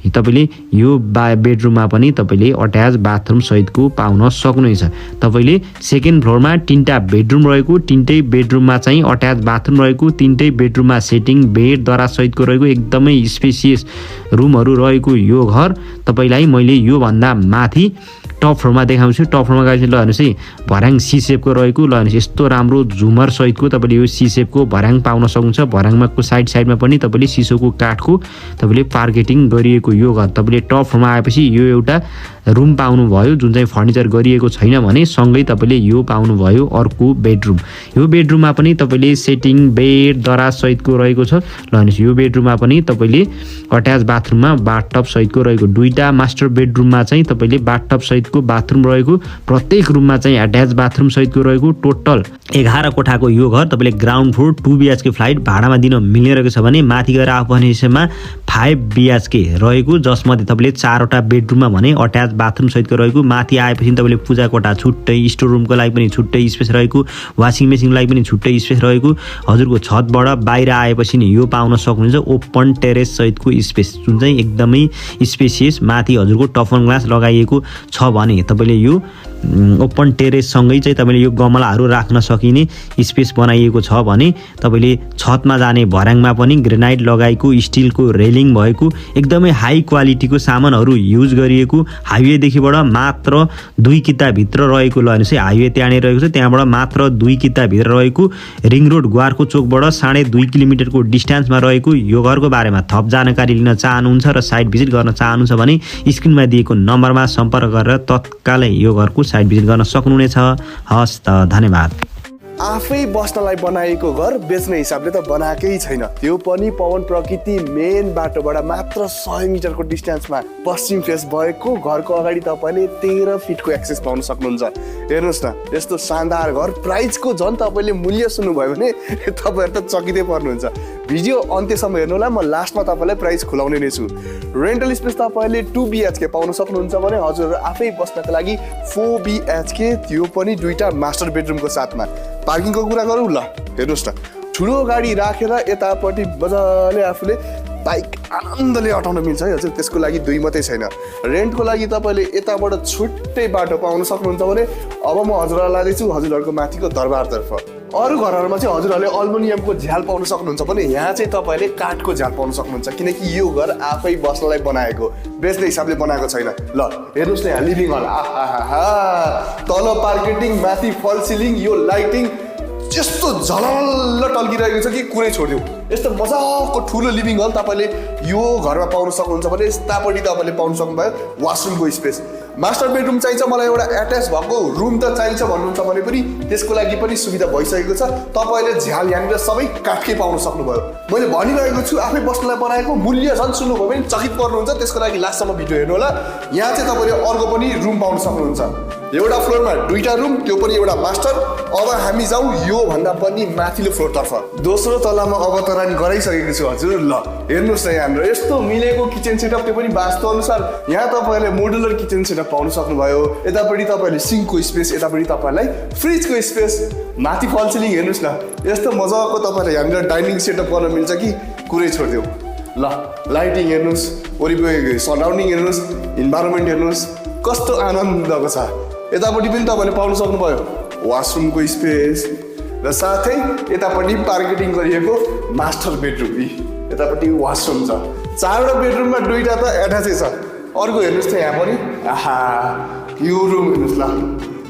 तपाईँले यो बेडरुममा पनि तपाईँले अट्याच बाथरुम सहितको पाउन सक्नुहुनेछ। तपाईँले सेकेन्ड फ्लोरमा 3टा बेडरुम रहेको 3टै बेडरुममा चाहिँ अट्याच बाथरुम रहेको 3टै बेडरुममा सेटिङ बेड दराज सहितको रहेको एकदमै स्पेसियस रुमहरू रहेको यो घर तपाईँलाई मैले योभन्दा माथि टप फ्लोरमा देखाउँछु। टप फ्लोरमा गएपछि ल हेर्नुहोस् है भर्याङ सिसेपको रहेको। ल हेर्नुहोस् यस्तो राम्रो झुमर सहितको तपाईँले यो सिसेपको भर्याङ पाउन सक्नुहुन्छ। भर्याङमाको साइडमा पनि तपाईँले सिसोको काठको तपाईँले पार्केटिङ गरिएको यो घर तपाईँले टप फ्लोरमा आएपछि यो एउटा रुम पाउनुभयो जुन चाहिँ फर्निचर गरिएको छैन भने सँगै तपाईँले यो पाउनुभयो अर्को बेडरुम। यो बेडरुममा पनि तपाईँले सेटिङ बेड दराज सहितको रहेको छ। ल हेर्नुहोस् यो बेडरुममा पनि तपाईँले अट्याच बाथरुममा बाथटब सहितको रहेको 2टा मास्टर बेडरुममा चाहिँ तपाईँले बाथटब सहितको बाथरुम रहेको प्रत्येक रुममा चाहिँ अट्याच बाथरुम सहितको रहेको टोटल 11 कोठाको यो घर तपाईँले ग्राउन्ड फ्लोर 2 BHK फ्लाइट भाडामा दिन मिल्ने रहेको छ भने माथि गएर आफूले हिस्सामा 5 BHK रहेको जसमध्ये तपाईँले 4वटा बेडरुममा भने अट्याच बाथरुम सहितको रहेको। माथि आएपछि तपाईँले पूजा कोठा छुट्टै स्टोर रुमको लागि पनि छुट्टै स्पेस रहेको वासिङ मेसिनको लागि पनि छुट्टै स्पेस रहेको। हजुरको छतबाट बाहिर आएपछि नि यो पाउन सक्नुहुन्छ ओपन टेरेस सहितको स्पेस जुन चाहिँ एकदमै स्पेसियस माथि हजुरको टफन ग्लास लगाइएको छ भने तपाईँले यो ओपन टेरेससँगै चाहिँ तपाईँले यो गमलाहरू राख्न सकिने स्पेस बनाइएको छ भने तपाईँले छतमा जाने भर्याङमा पनि ग्रेनाइट लगाएको स्टिलको रेलिङ भएको एकदमै हाई क्वालिटीको सामानहरू युज गरिएको हाइवेदेखिबाट मात्र 2 किताभित्र रहेको। ल हेर्नुहोस् है हाइवे त्यहाँनिर रहेको छ त्यहाँबाट मात्र 2 किताभित्र रहेको रिङ रोड ग्वारको चोकबाट 2.5 किलोमिटरको डिस्टेन्समा रहेको यो घरको बारेमा थप जानकारी लिन चाहनुहुन्छ र साइट भिजिट गर्न चाहनुहुन्छ भने स्क्रिनमा दिएको नम्बरमा सम्पर्क गरेर तत्कालै यो घरको साइट भिजिट गर्न सक्नुहुनेछ। हस् त धन्यवाद। आफै बस्नलाई बनाएको घर बेच्ने हिसाबले त बनाएकै छैन, त्यो पनि पवन प्रकृति मेन बाटोबाट मात्र 100 मिटरको डिस्टेन्समा पश्चिम फेस भएको घरको अगाडि तपाईँले 13 फिटको एक्सेस पाउन सक्नुहुन्छ। हेर्नुहोस् न यस्तो शानदार घर प्राइसको झन् तपाईँले मूल्य सुन्नुभयो भने तपाईँहरू त चकिँदै पर्नुहुन्छ। भिडियो अन्त्यसम्म हेर्नु होला, म लास्टमा तपाईँलाई प्राइस खुलाउने नै छु। रेन्टल स्पेस तपाईँले 2 BHK पाउन सक्नुहुन्छ भने हजुरहरू आफै बस्नको लागि 4 BHK, त्यो पनि 2टा मास्टर बेडरुमको साथमा। पार्किङको कुरा गरौँ ल, हेर्नुहोस् न, ठुलो गाडी राखेर यतापट्टि मजाले आफूले बाइक आनन्दले अटाउन मिल्छ है हजुर। त्यसको लागि 2 मात्रै छैन, रेन्टको लागि तपाईँले यताबाट छुट्टै बाटो पाउन सक्नुहुन्छ भने अब म हजुरहरूलाई लाँदैछु हजुरहरूको माथिको दरबारतर्फ। अरू घरहरूमा चाहिँ हजुरहरूले अल्मुनियमको झ्याल पाउन सक्नुहुन्छ भने यहाँ चाहिँ तपाईँले काठको झ्याल पाउन सक्नुहुन्छ, किनकि यो घर आफै बस्नलाई बनाएको, बेच्ने हिसाबले बनाएको छैन। ल हेर्नुहोस् न, यहाँ लिभिङ हल, तल पार्केटिङ, माथि फल सिलिङ, यो लाइटिङ यस्तो झलल्ल टल्किरहेको छ कि कुरै छोडिदिउँ। यस्तो मजाको ठुलो लिभिङ हल तपाईँले यो घरमा पाउन सक्नुहुन्छ भने यतापट्टि तपाईँले पाउन सक्नुभयो वासरुमको स्पेस। मास्टर बेडरुम चाहिन्छ मलाई, एउटा एट्याच भएको रुम त चाहिन्छ भन्नुहुन्छ भने पनि त्यसको लागि पनि सुविधा भइसकेको छ। तपाईँले झ्याल यहाँनिर सबै काठकै पाउन सक्नुभयो। मैले भनिरहेको छु आफै बस्नलाई बनाएको, मूल्य झन् सुन्नुभयो भने चकित पर्नुहुन्छ। त्यसको लागि लास्टसम्म भिडियो हेर्नु होला। यहाँ चाहिँ तपाईँले अर्को पनि रुम पाउन सक्नुहुन्छ, एउटा फ्लोरमा 2टा रुम, त्यो पनि एउटा मास्टर। अब हामी जाउँ यो भन्दा पनि माथिल्लो फ्लोरतर्फ। दोस्रो तलामा अवतरण गराइसकेको छु हजुर। ल हेर्नुहोस् न, यहाँ यस्तो मिलेको किचन सेटअप, त्यो पनि वास्तु अनुसार। यहाँ तपाईँले मोडुलर किचन सेटअप पाउन सक्नुभयो। यतापट्टि तपाईँले सिङ्कको स्पेस, यतापट्टि तपाईँलाई फ्रिजको स्पेस, माथि फल सिलिङ हेर्नुहोस् न, यस्तो मजाको तपाईँलाई यहाँनिर डाइनिङ सेटअप गर्न मिल्छ कि कुरै छोडिदिउँ। ल लाइटिङ हेर्नुहोस्, वरिपरि सराउन्डिङ हेर्नुहोस्, इन्भाइरोमेन्ट हेर्नुहोस्, कस्तो आनन्दको छ। यतापट्टि पनि तपाईँले पाउन सक्नुभयो वासरुमको स्पेस र साथै यतापट्टि पार्केटिङ गरिएको मास्टर बेडरुम, यतापट्टि वासरुम छ। 4वटा बेडरुममा 2टा त एट्याचै छ। अर्को हेर्नुहोस् त यहाँ पनि, यो रुम हेर्नुहोस् ल,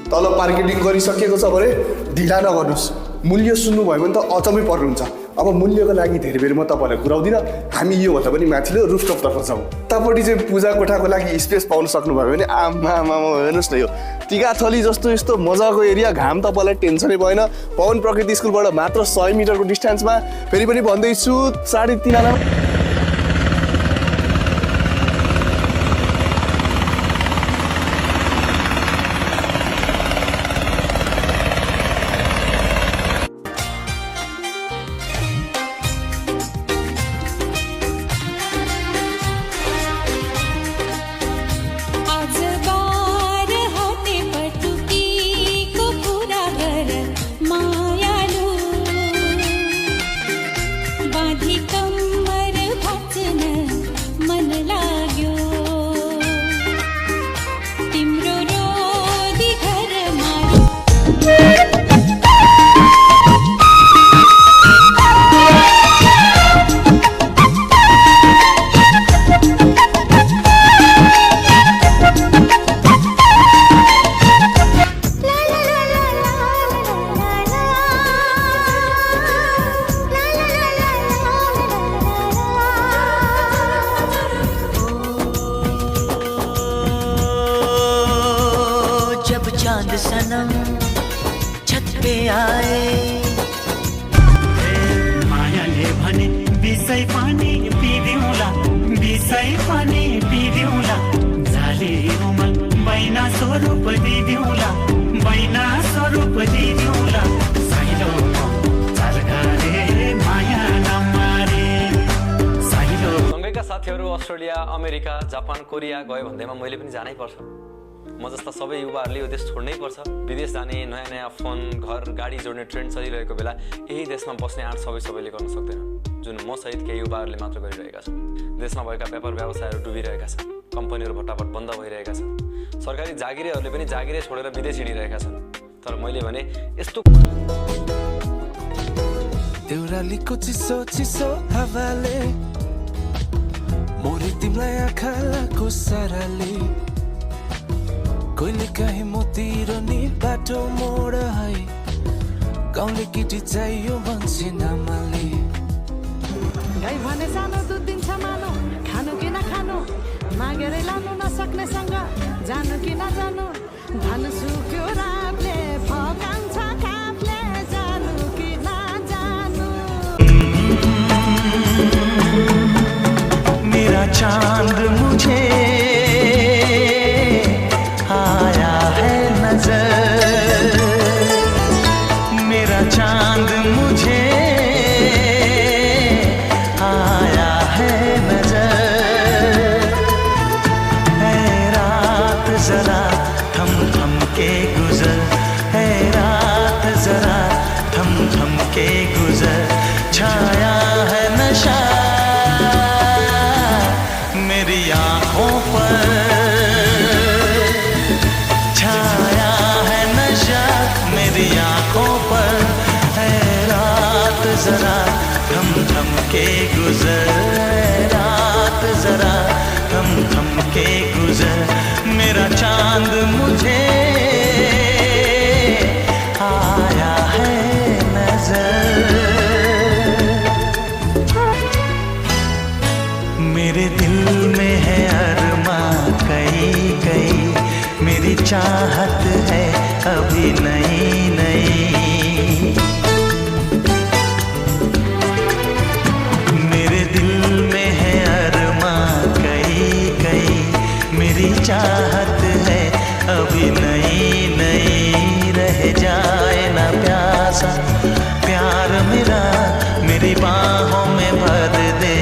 तल पार्केटिङ गरिसकेको छ भने ढिला नगर्नुहोस्। मूल्य सुन्नुभयो भने त अचम्मै पर्नुहुन्छ। अब मूल्यको लागि धेरै बेर म तपाईँलाई घुराउँदिनँ, हामी योभन्दा पनि माथिल्लो रुफटपतर्फ जाउँ। उतापट्टि चाहिँ पूजा कोठाको लागि स्पेस पाउन सक्नुभयो भने आमा हेर्नुहोस् न, यो टिकाथली जस्तो यस्तो मजाको एरिया, घाम तपाईँलाई टेन्सनै भएन। पवन प्रकृति स्कुलबाट मात्र 100 मिटरको डिस्टेन्समा। फेरि पनि भन्दैछु 3.5 आना। सनम छत पे आए मायाले भने बिसै पानी पिदिउँला, बिसै पानी पिदिउँला, जाले उमल बैना स्वरूप दिदिउँला, बैना स्वरूप दिदिउँला, साइलो चलगारे माया नमारे साइलो। सँगैका साथीहरू अस्ट्रेलिया, अमेरिका, जापान, कोरिया गयो भन्दैमा मैले पनि जानै पर्छ। म जस्ता सबै युवाहरूले यो देश छोड्नै पर्छ। विदेश जाने, नयाँ नयाँ फोन, घर, गाडी जोड्ने ट्रेन्ड चलिरहेको बेला यही देशमा बस्ने आँट सबैले गर्न सक्दैन, जुन म सहित केही युवाहरूले मात्र गरिरहेका छन्। देशमा भएका व्यापार व्यवसायहरू डुबिरहेका छन्, कम्पनीहरू भट्टाभट बन्द भइरहेका छन्, सरकारी जागिरेहरूले पनि जागिरे छोडेर विदेश हिँडिरहेका छन्। तर मैले भने यस्तो देउरालीको चिसो चिसो हावाले मोरी तिमीलाई आँखा लाको साराले, कहिले काहीँ मोतिर नि बाटो मोड है, गाउँले केटी चाहियो भन्छे नामाले। गाई भने सानो दुध दिन्छ मानो, खानु कि नखानु, मागेरै लानु नसक्नेसँग जानु कि नजानु, धान सुक्यो रातले फकान्छ काफले, जानु कि नजानु। मेरा चांद मुझे आया है नजर, मेरा चांद मुझे चांद मुझे आया है नजर, मेरे दिल में है अरमां कई कई, मेरी चाहत है अभी नई नई, मेरे दिल में है अरमां कई कई, मेरी चाहत है अभी नई नई, रह जाए ना प्यासा प्यार मेरा, मेरी बाहों में भर दे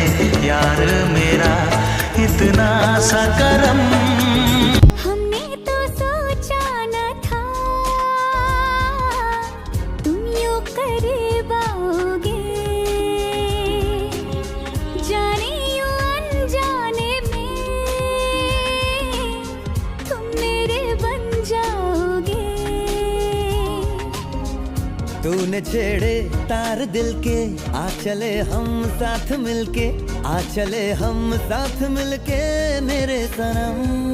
यार मेरा इतना सा करम। हमने तो सोचा न था तुम यूं करीब आओगे, जाने यूं अनजाने में तुम मेरे बन जाओगे। तूने छेड़े तार दिल के, आ चले हम साथ मिलके, आ चले हम साथ मिलके मेरे सनम।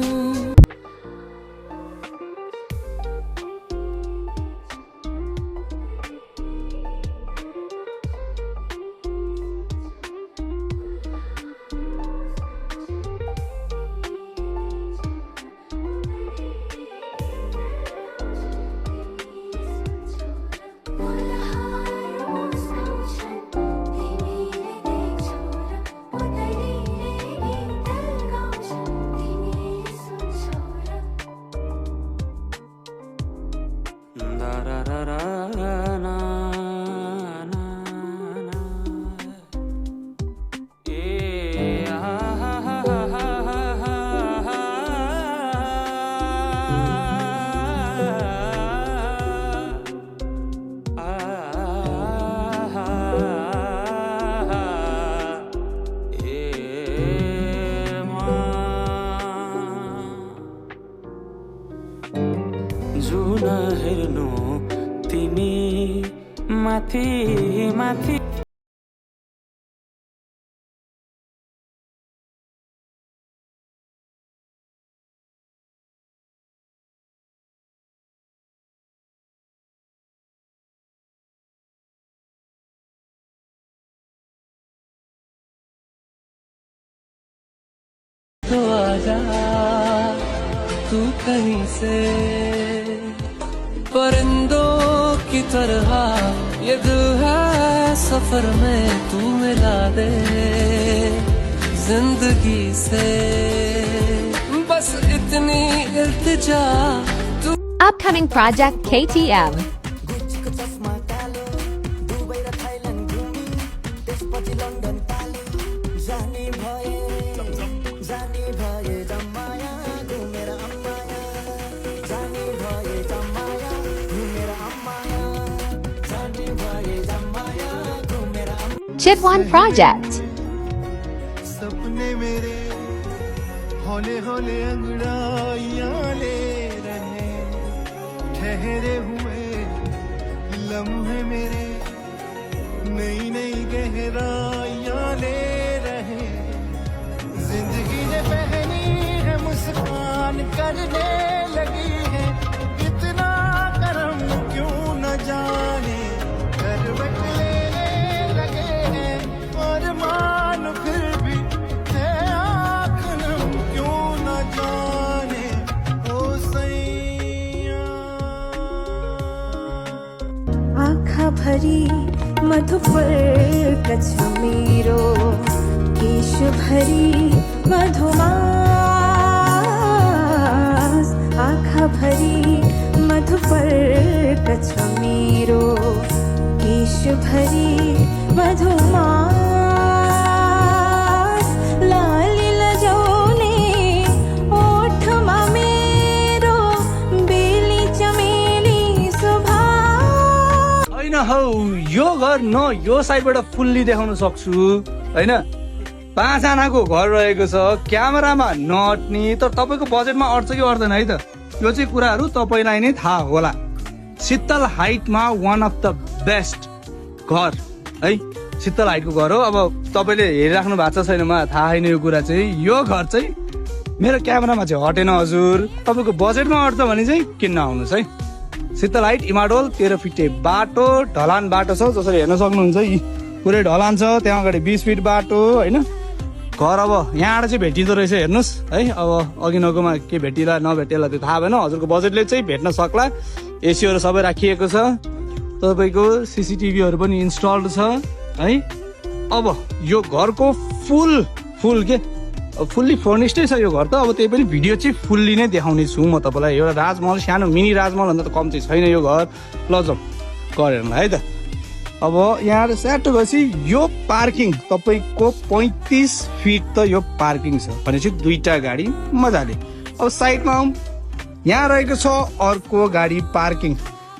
जुना हेर्नु तिमी माथि माथि तो आजा तू कहीं से, परिंदों की तरह ये दिल है सफर में, तू मिला दे जिंदगी से, बस इतनी इल्तिजा तू। Upcoming project KTM. Chitwan Project. सपने मेरे हौले हौले अंगड़ाइयां ले रहे, ठहरे हुए लम्हे मेरे नई नई गहराइयां ले रहे, जिंदगी ने पहनी है मुस्कान करने लगी है, इतना करम क्यों न जाने, करवट लेने लगे हैं और मान फिर भी है आँख नम क्यों न जाने, ओ सैया। आँखा भरी मधुपर कछमीरो, केश भरी मधुमास, आँखा भरी मधुपर कछमीरो, केश भरी मधुमास, लाली लजौने ओठमा मेरो, बेली चमेली सुभाष। होइन हौ यो घर न यो साइडबाट फुल्ली देखाउन सक्छु होइन, 5 आनाको घर रहेको छ, क्यामेरामा नअट्ने, तर तपाईँको बजेटमा अट्छ कि अट्दैन है त, यो चाहिँ कुराहरू तपाईँलाई नै थाहा होला। शीतल हाइटमा वान अफ द बेस्ट घर है, शीतल हाइटको घर हो। अब तपाईँले हेरिराख्नु भएको छ छैन मलाई थाहा छैन, यो कुरा चाहिँ यो घर चाहिँ मेरो क्यामेरामा चाहिँ हटेन हजुर। तपाईँको बजेटमा अट्छ भने चाहिँ किन्न आउनुहोस् है। शीतल हाइट इमाडोल 13 फिटे बाटो, ढलान बाटो छ जसरी हेर्न सक्नुहुन्छ। यी पुरै ढलान छ, त्यहाँ अगाडि 20 फिट बाटो होइन। घर अब यहाँबाट चाहिँ भेटिँदो रहेछ हेर्नुहोस् है। अब अघि नगोमा के भेटिला नभेटिला त्यो थाहा भएन। हजुरको बजेटले चाहिँ भेट्न सक्ला। एसीहरू सबै राखिएको छ, तपाईँको CCTVहरू पनि इन्स्टल्ड छ है। अब यो घरको फुल के फुल्ली फर्निस्डै छ यो घर त। अब त्यही पनि भिडियो चाहिँ फुल्ली नै देखाउने छु म तपाईँलाई। एउटा राजमहल, सानो मिनी राजमहल भन्दा त कम चाहिँ छैन यो घर। ल जाउँ गरेर है त। अब यहाँ स्याटो गएपछि यो पार्किङ तपाईँको 35 फिट त यो पार्किङ छ भनेपछि 2टा गाडी मजाले। अब साइडमा यहाँ रहेको छ अर्को गाडी पार्किङ।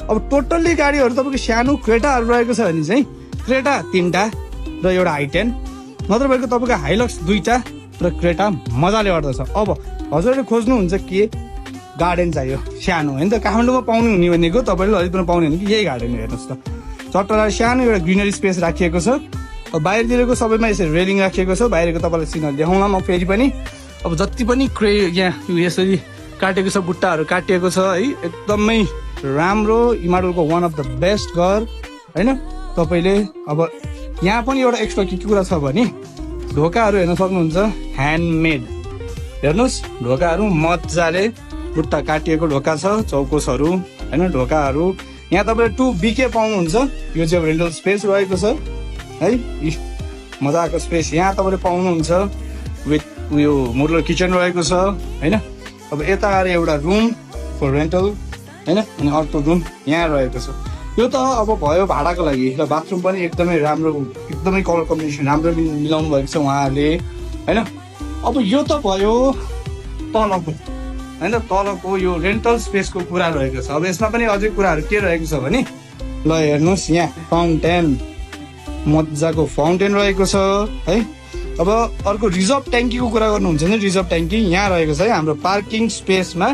अब टोटल्ली गाडीहरू तपाईँको सानो क्रेटाहरू रहेको छ भने चाहिँ क्रेटा 3टा र एउटा i10, नत्र भएको तपाईँको हाइलक्स 2टा र क्रेटा मजाले अट्दछ। अब हजुरले खोज्नुहुन्छ के गार्डन चाहियो सानो होइन त। काठमाडौँमा पाउनु हुने भनेको तपाईँले ललितपुरमा पाउने भनेको यही गार्डन हेर्नुहोस् त। चट्टरा सानो एउटा ग्रिनरी स्पेस राखिएको छ। अब बाहिरतिरको सबैमा यसरी रेलिङ राखिएको छ। बाहिरको तपाईँलाई सिग्नल देखाउँला म फेरि पनि। अब जति पनि यहाँ यसरी काटेको छ, बुट्टाहरू काटिएको छ है, एकदमै राम्रो। इमाडोलको वान अफ द बेस्ट घर होइन। तपाईँले अब यहाँ पनि एउटा एक्स्ट्रा के कुरा छ भने ढोकाहरू हेर्न सक्नुहुन्छ, ह्यान्डमेड हेर्नुहोस्। ढोकाहरू मजाले बुट्टा काटिएको ढोका छ, चौकोसहरू होइन। ढोकाहरू यहाँ तपाईँले 2BK पाउनुहुन्छ। यो चाहिँ रेन्टल स्पेस रहेको छ है, मजाको स्पेस यहाँ तपाईँले पाउनुहुन्छ विथ उयो मोडुलर किचन रहेको छ होइन। अब यता आएर एउटा रुम फर रेन्टल होइन, अनि अर्को रुम यहाँ रहेको छ। यो त अब भयो भाडाको लागि। र बाथरुम पनि एकदमै राम्रो, एकदमै कलर कम्बिनेसन राम्रो मिलाउनु भएको छ उहाँहरूले होइन। अब यो त भयो तलको होइन। तलको यो रेन्टल स्पेसको कुरा रहेको छ। अब यसमा पनि अझै कुराहरू के रहेको छ भने ल हेर्नुहोस्, यहाँ फाउन्टेन, मजाको फाउन्टेन रहेको छ है। अब अर्को रिजर्भ ट्याङ्कीको कुरा गर्नुहुन्छ भने रिजर्भ ट्याङ्की यहाँ रहेको छ है। हाम्रो पार्किङ स्पेसमा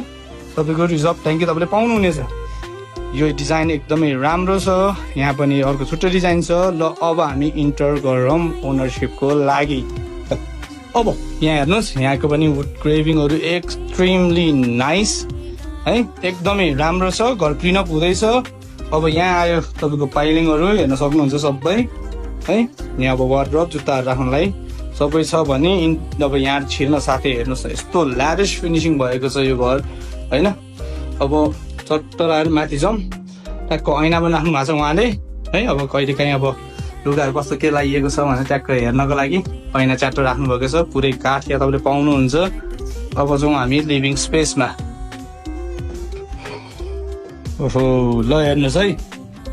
तपाईँको रिजर्भ ट्याङ्की तपाईँले पाउनुहुनेछ। यो डिजाइन एकदमै राम्रो छ। यहाँ पनि अर्को छुट्टै डिजाइन छ। ल अब हामी इन्टर गरौँ ओनरसिपको लागि। अब यहाँ हेर्नुहोस्, यहाँको पनि वुड क्रेभिङहरू एक्सट्रिमली नाइस है, एकदमै राम्रो छ। घर क्लिनअप हुँदैछ। अब यहाँ आयो तपाईँको पाइलिङहरू हेर्न सक्नुहुन्छ सबै है। यहाँ अब वार्डरोब, जुत्ताहरू राख्नलाई सबै छ भने अब यहाँ छिर्न साथै हेर्नुहोस् यस्तो ल्याभिस फिनिसिङ भएको छ यो घर होइन। अब चट्टराहरू माथि जाउँ, ट्याक्क ऐना पनि राख्नु भएको छ उहाँले है। अब कहिले काहीँ अब लुगाहरू कस्तो के लगाइएको छ भनेर ट्याक्क हेर्नको लागि ऐना च्याटो राख्नुभएको छ। पुरै काठ यहाँ तपाईँले पाउनुहुन्छ। अब जाउँ हामी लिभिङ स्पेसमा। ओहो ल हेर्नुहोस् है,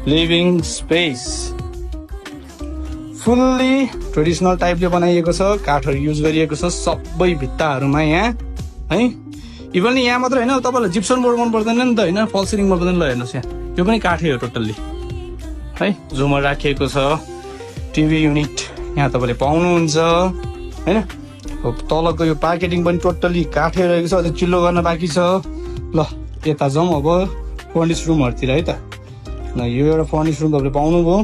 लिभिङ स्पेस फुल्ली ट्रेडिसनल टाइपले बनाइएको छ। काठहरू युज गरिएको छ सबै भित्ताहरूमा यहाँ है। इभन यहाँ मात्र होइन, तपाईँलाई जिप्सन बोर्ड मन पर्दैन नि त होइन, फल सिलिङ मन पर्दैन। ल हेर्नुहोस् यहाँ यो पनि काठै हो टोटल्ली है। झुमर राखिएको छ, टिभी युनिट यहाँ तपाईँले पाउनुहुन्छ होइन। तलको यो पार्केटिङ पनि टोटल्ली काठै रहेको छ। अझै चिल्लो गर्न बाँकी छ। ल यता जाउँ अब फर्निस रुमहरूतिर है त। ल यो एउटा फर्निस रुम तपाईँले पाउनुभयो,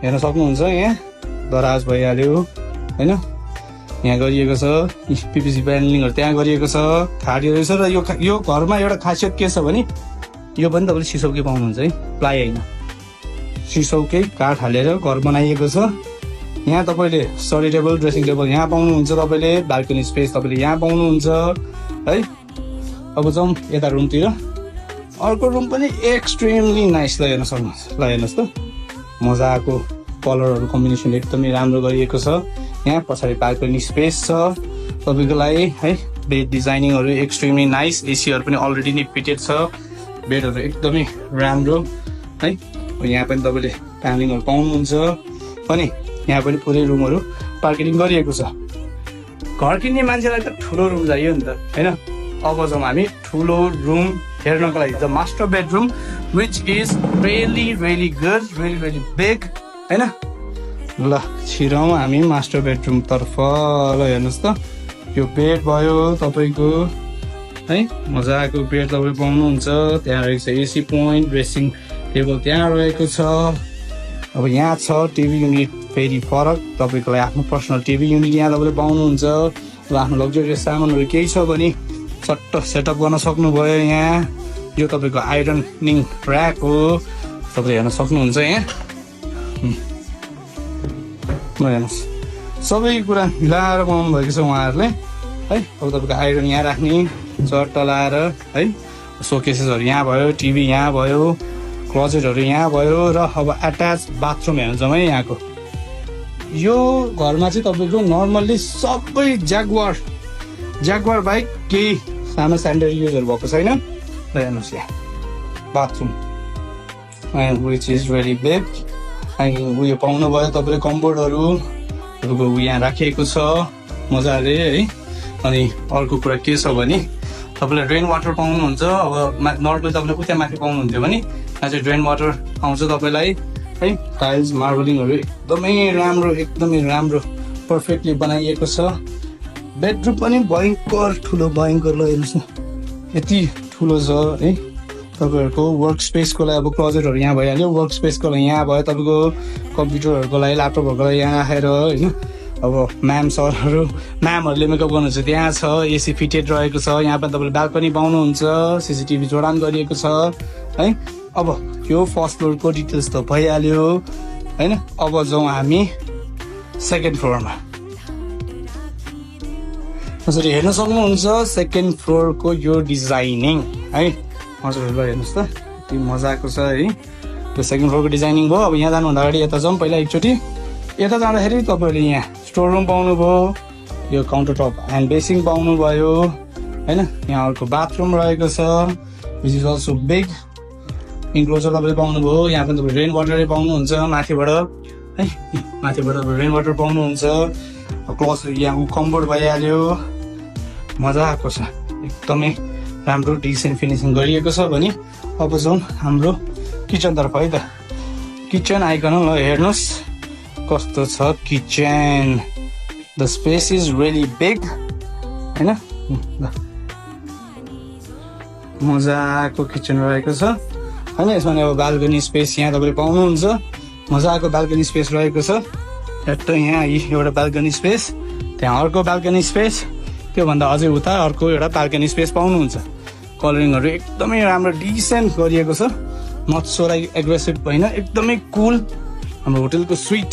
हेर्न सक्नुहुन्छ। यहाँ दराज भइहाल्यो होइन। यहाँ गरिएको छ PVC प्यानलिङहरू त्यहाँ गरिएको छ, खाडी रहेछ। र यो घरमा एउटा खासियत के छ भने यो पनि तपाईँले सिसौकै पाउनुहुन्छ है, प्लाइ होइन, सिसौकै काठ हालेर घर बनाइएको छ। यहाँ तपाईँले स्टडी टेबल, ड्रेसिङ टेबल यहाँ पाउनुहुन्छ। तपाईँले बाल्कनी स्पेस तपाईँले यहाँ पाउनुहुन्छ है। अब जाउँ यता रुमतिर। अर्को रुम पनि एक्सट्रिमली नाइस। ल हेर्न सक्नुहुन्छ। ल हेर्नुहोस् त, मजाको कलरहरू कम्बिनेसन एकदमै राम्रो गरिएको छ। यहाँ पछाडि बाल्कनी स्पेस छ तपाईँको लागि है। बेड डिजाइनिङहरू एक्सट्रिमली नाइस। एसीहरू पनि अलरेडी नै फिटेड छ। बेडहरू एकदमै राम्रो है। यहाँ पनि तपाईँले प्यानलिङहरू पाउनुहुन्छ। अनि यहाँ पनि पुरै रुमहरू पार्किङ गरिएको छ। घर किन्ने मान्छेलाई त ठुलो रुम चाहियो नि त होइन। अब जाउँ हामी ठुलो रुम हेर्नको लागि। The master bedroom which is really good, really big होइन। ल छिरौँ हामी मास्टर बेडरुम तर्फ। ल हेर्नुहोस् त, यो बेड भयो तपाईँको है, मजाको बेड तपाईँ पाउनुहुन्छ। त्यहाँ रहेको छ एसी पोइन्ट, ड्रेसिङ टेबल त्यहाँ रहेको छ। अब यहाँ छ टिभी युनिट फेरि फरक तपाईँको लागि आफ्नो पर्सनल टिभी युनिट यहाँ तपाईँले पाउनुहुन्छ। अब आफ्नो लग्जरियस सामानहरू केही छ भने चट्ट सेटअप गर्न सक्नुभयो। यहाँ यो तपाईँको आइरनिङ ऱ्याक हो, तपाईँले हेर्न सक्नुहुन्छ। यहाँ हेर्नुहोस् सबै कुरा मिलाएर बनाउनु भएको छ उहाँहरूले है। अब तपाईँको आइरन यहाँ राख्ने चट्ट लाएर है, सोकेसेसहरू यहाँ भयो, टिभी यहाँ भयो, क्लोजेटहरू यहाँ भयो र अब एट्याच बाथरुम हेर्नुहुन्छ है यहाँको। यो घरमा चाहिँ तपाईँको नर्मल्ली सबै ज्यागवार बाइक केही सानो स्यानिटरी युजहरू भएको छैन। ल हेर्नुहोस् यहाँ bathroom which is very big. उयो पाउनुभयो तपाईँले कम्फोर्टहरू तपाईँको यहाँ राखिएको छ मजाले है। अनि अर्को कुरा के छ भने तपाईँले रेन वाटर पाउनुहुन्छ। अब नर्मली तपाईँले उता माथि पाउनुहुन्थ्यो भने यहाँ चाहिँ ड्रेन वाटर आउँछ तपाईँलाई है। टाइल्स मार्बलिङहरू एकदमै राम्रो पर्फेक्टली बनाइएको छ। बेडरुम पनि भयङ्कर ठुलो भयङ्कर ल हेर्नुहोस् न यति ठुलो छ है। तपाईँहरूको वर्क स्पेसको लागि अब क्लोजेटहरू यहाँ भइहाल्यो, वर्क स्पेसको लागि यहाँ भयो, तपाईँको कम्प्युटरहरूको लागि ल्यापटपहरूको लागि यहाँ राखेर होइन। अब म्यामहरूले मेकअप गर्नुहुन्छ त्यहाँ छ, एसी फिटेड रहेको छ। यहाँ पनि तपाईँले बाल्कनी पाउनुहुन्छ, सिसिटिभी जोडान गरिएको छ है। अब यो फर्स्ट फ्लोरको डिटेल्स त भइहाल्यो होइन। अब जाउँ हामी सेकेन्ड फ्लोरमा। यसरी हेर्न सक्नुहुन्छ सेकेन्ड फ्लोरको यो डिजाइनिङ है। हजुर ल हेर्नुहोस् त यति मजाको छ है। यो सेकेन्ड फ्लोरको डिजाइनिङ भयो। अब यहाँ जानुभन्दा अगाडि यता जाउँ पहिला एकचोटि। यता जाँदाखेरि तपाईँहरूले यहाँ स्टोर रुम पाउनुभयो, यो काउन्टर टप ह्यान्ड बेसिङ पाउनुभयो होइन। यहाँ अर्को बाथरुम रहेको छ which is also big. Enclosure तपाईँले पाउनुभयो। यहाँ पनि तपाईँ रेन वाटरै पाउनुहुन्छ माथिबाट है। माथिबाट तपाईँ रेन वाटर पाउनुहुन्छ। क्लोज यहाँ कम्फोर्ट भइहाल्यो, मजाको छ एकदमै राम्रो डिसेन्ट फिनिसिङ गरिएको छ भने। अब जाउँ हाम्रो किचनतर्फ है त। किचन आइकन ल हेर्नुहोस् कस्तो छ kitchen. The space is really big होइन। मजाको किचन रहेको छ होइन। यसमा अब बाल्कनी स्पेस यहाँ तपाईँले पाउनुहुन्छ। मजाको बाल्कनी स्पेस रहेको छ। यता यहाँ एउटा बाल्कनी स्पेस, त्यहाँ अर्को बाल्कनी स्पेस, त्योभन्दा अझै उता अर्को एउटा बाल्कनी स्पेस पाउनुहुन्छ। कलरिङहरू एकदमै राम्रो डिसेन्ट गरिएको छ, नट सो लाइक एग्रेसिभ होइन, एकदमै कुल हाम्रो होटेलको स्विट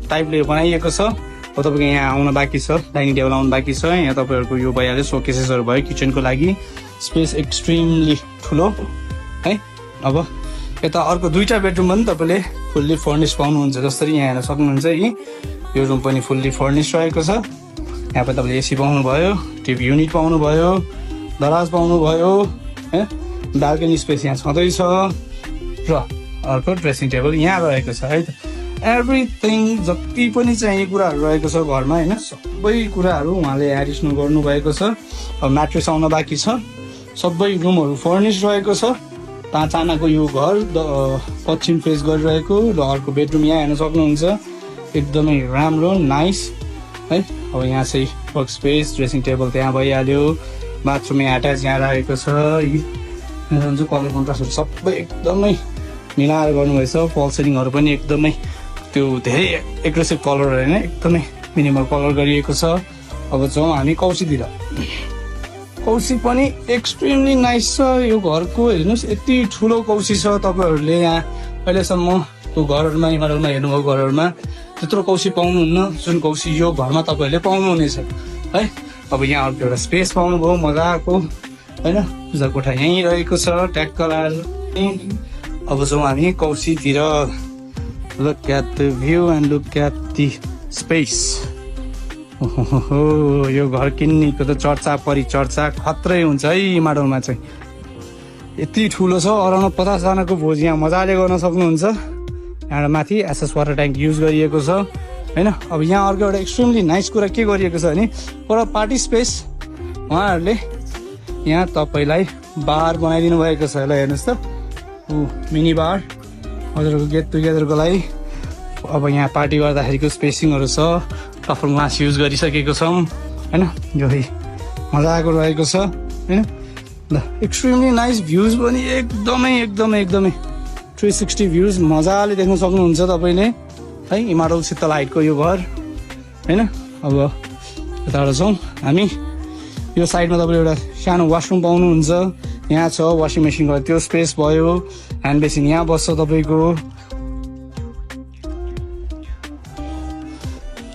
टाइपले बनाइएको छ। अब तपाईँको यहाँ आउन बाँकी छ, डाइनिङ टेबल आउनु बाँकी छ। यहाँ तपाईँहरूको यो भइहाल्यो, सोकेसेसहरू भयो किचनको लागि, स्पेस एक्सट्रिमली ठुलो है। अब यता अर्को दुईवटा बेडरुम पनि तपाईँले फुल्ली फर्निस पाउनुहुन्छ। जसरी यहाँ हेर्न सक्नुहुन्छ यो रुम पनि फुल्ली फर्निस रहेको छ। यहाँ पनि तपाईँले एसी पाउनुभयो, टिभी युनिट पाउनुभयो, दराज पाउनुभयो होइन। बाल्कनी स्पेस यहाँ छँदैछ र अर्को ड्रेसिङ टेबल यहाँ रहेको छ है त। एभ्रिथिङ जति पनि चाहिने कुराहरू रहेको छ घरमा होइन, सबै कुराहरू उहाँले एडिसनल गर्नुभएको छ। अब म्याट्रेस आउन बाँकी छ। सबै रुमहरू फर्निस रहेको छ। 5 आनाको यो घर पश्चिम फेस गरिरहेको र अर्को बेडरुम यहाँ हेर्न सक्नुहुन्छ एकदमै राम्रो नाइस है। अब यहाँ चाहिँ वर्क स्पेस, ड्रेसिङ टेबल त्यहाँ भइहाल्यो, बाथरुम यहाँ एट्याच यहाँ राखेको छ। कलर कन्ट्रास्टहरू सबै एकदमै मिलाएर गर्नुभएछ। फल सिलिङहरू पनि एकदमै त्यो धेरै एग्रेसिभ कलर होइन, एकदमै मिनिमल कलर गरिएको छ। अब जाउँ हामी कौसीतिर। कौसी पनि एक्सट्रिमली नाइस छ यो घरको। हेर्नुहोस् यति ठुलो कौसी छ। तपाईँहरूले यहाँ अहिलेसम्म त्यो घरहरूमा इमारतमा हेर्नुभयो घरहरूमा त्यत्रो कौसी पाउनुहुन्न जुन कौसी यो घरमा तपाईँहरूले पाउनुहुनेछ है। अब यहाँ अर्को एउटा स्पेस पाउनुभयो मजाको होइन। पूजा कोठा यहीँ रहेको छ ट्याक्क लाएर। अब जाउँ हामी कौसीतिर। Look at the view and look at the space. यो घर किन्नेको त चर्चा परिचर्चा खत्रै हुन्छ है माडलमा चाहिँ। यति ठुलो छ, अराउन्ड 50 जनाको भोज यहाँ मजाले गर्न सक्नुहुन्छ। यहाँ माथि एसएस वाटर ट्याङ्क युज गरिएको छ होइन। अब यहाँ अर्को एउटा एक्सट्रिमली नाइस कुरा के गरिएको छ भने पुरा पार्टी स्पेस उहाँहरूले यहाँ तपाईँलाई बार बनाइदिनु भएको छ। ल हेर्नुहोस् त मिनी बार हजुरको गेट टुगेदरको लागि। अब यहाँ पार्टी गर्दाखेरिको स्पेसिङहरू छ, टफल ग्लास युज गरिसकेको छौँ होइन। यो मजाको रहेको छ होइन। ल एक्सट्रिमली नाइस भ्युज पनि एकदमै 360 भ्युज मजाले देख्न सक्नुहुन्छ तपाईँले है। इमाडोल शीतल हाइटको यो घर होइन। अब यताबाट छौँ हामी। यो साइडमा तपाईँले एउटा सानो वासरुम पाउनुहुन्छ। यहाँ छ वासिङ मेसिनको त्यो स्पेस भयो। ह्यान्ड बेसिन यहाँ बस्छ तपाईँको।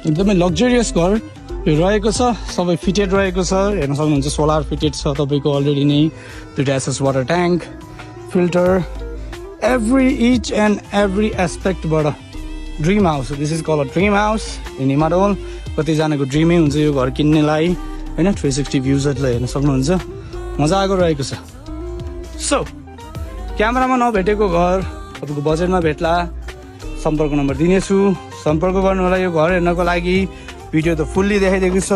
एकदमै लग्जरियस घर रहेको छ। सबै फिटेड रहेको छ, हेर्न सक्नुहुन्छ। सोलर फिटेड छ तपाईँको अलरेडी नै। दुईवटा SS water tank, filter, each and every एस्पेक्टबाट dream house. This is call a dream house in Himadol. कतिजनाको ड्रिमै हुन्छ यो घर किन्नेलाई होइन। 360 भ्युजहरूलाई हेर्न सक्नुहुन्छ। मजाको रहेको छ। सो क्यामेरामा नभेटेको घर तपाईँको बजेटमा भेट्ला। सम्पर्क नम्बर दिनेछु, सम्पर्क गर्नु होला यो घर हेर्नको लागि। भिडियो त फुल्ली देखाइदिएको छ।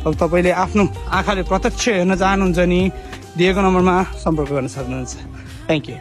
अब तपाईँले आफ्नो आँखाले प्रत्यक्ष हेर्न चाहनुहुन्छ नि दिएको नम्बरमा सम्पर्क गर्न सक्नुहुन्छ। Thank you.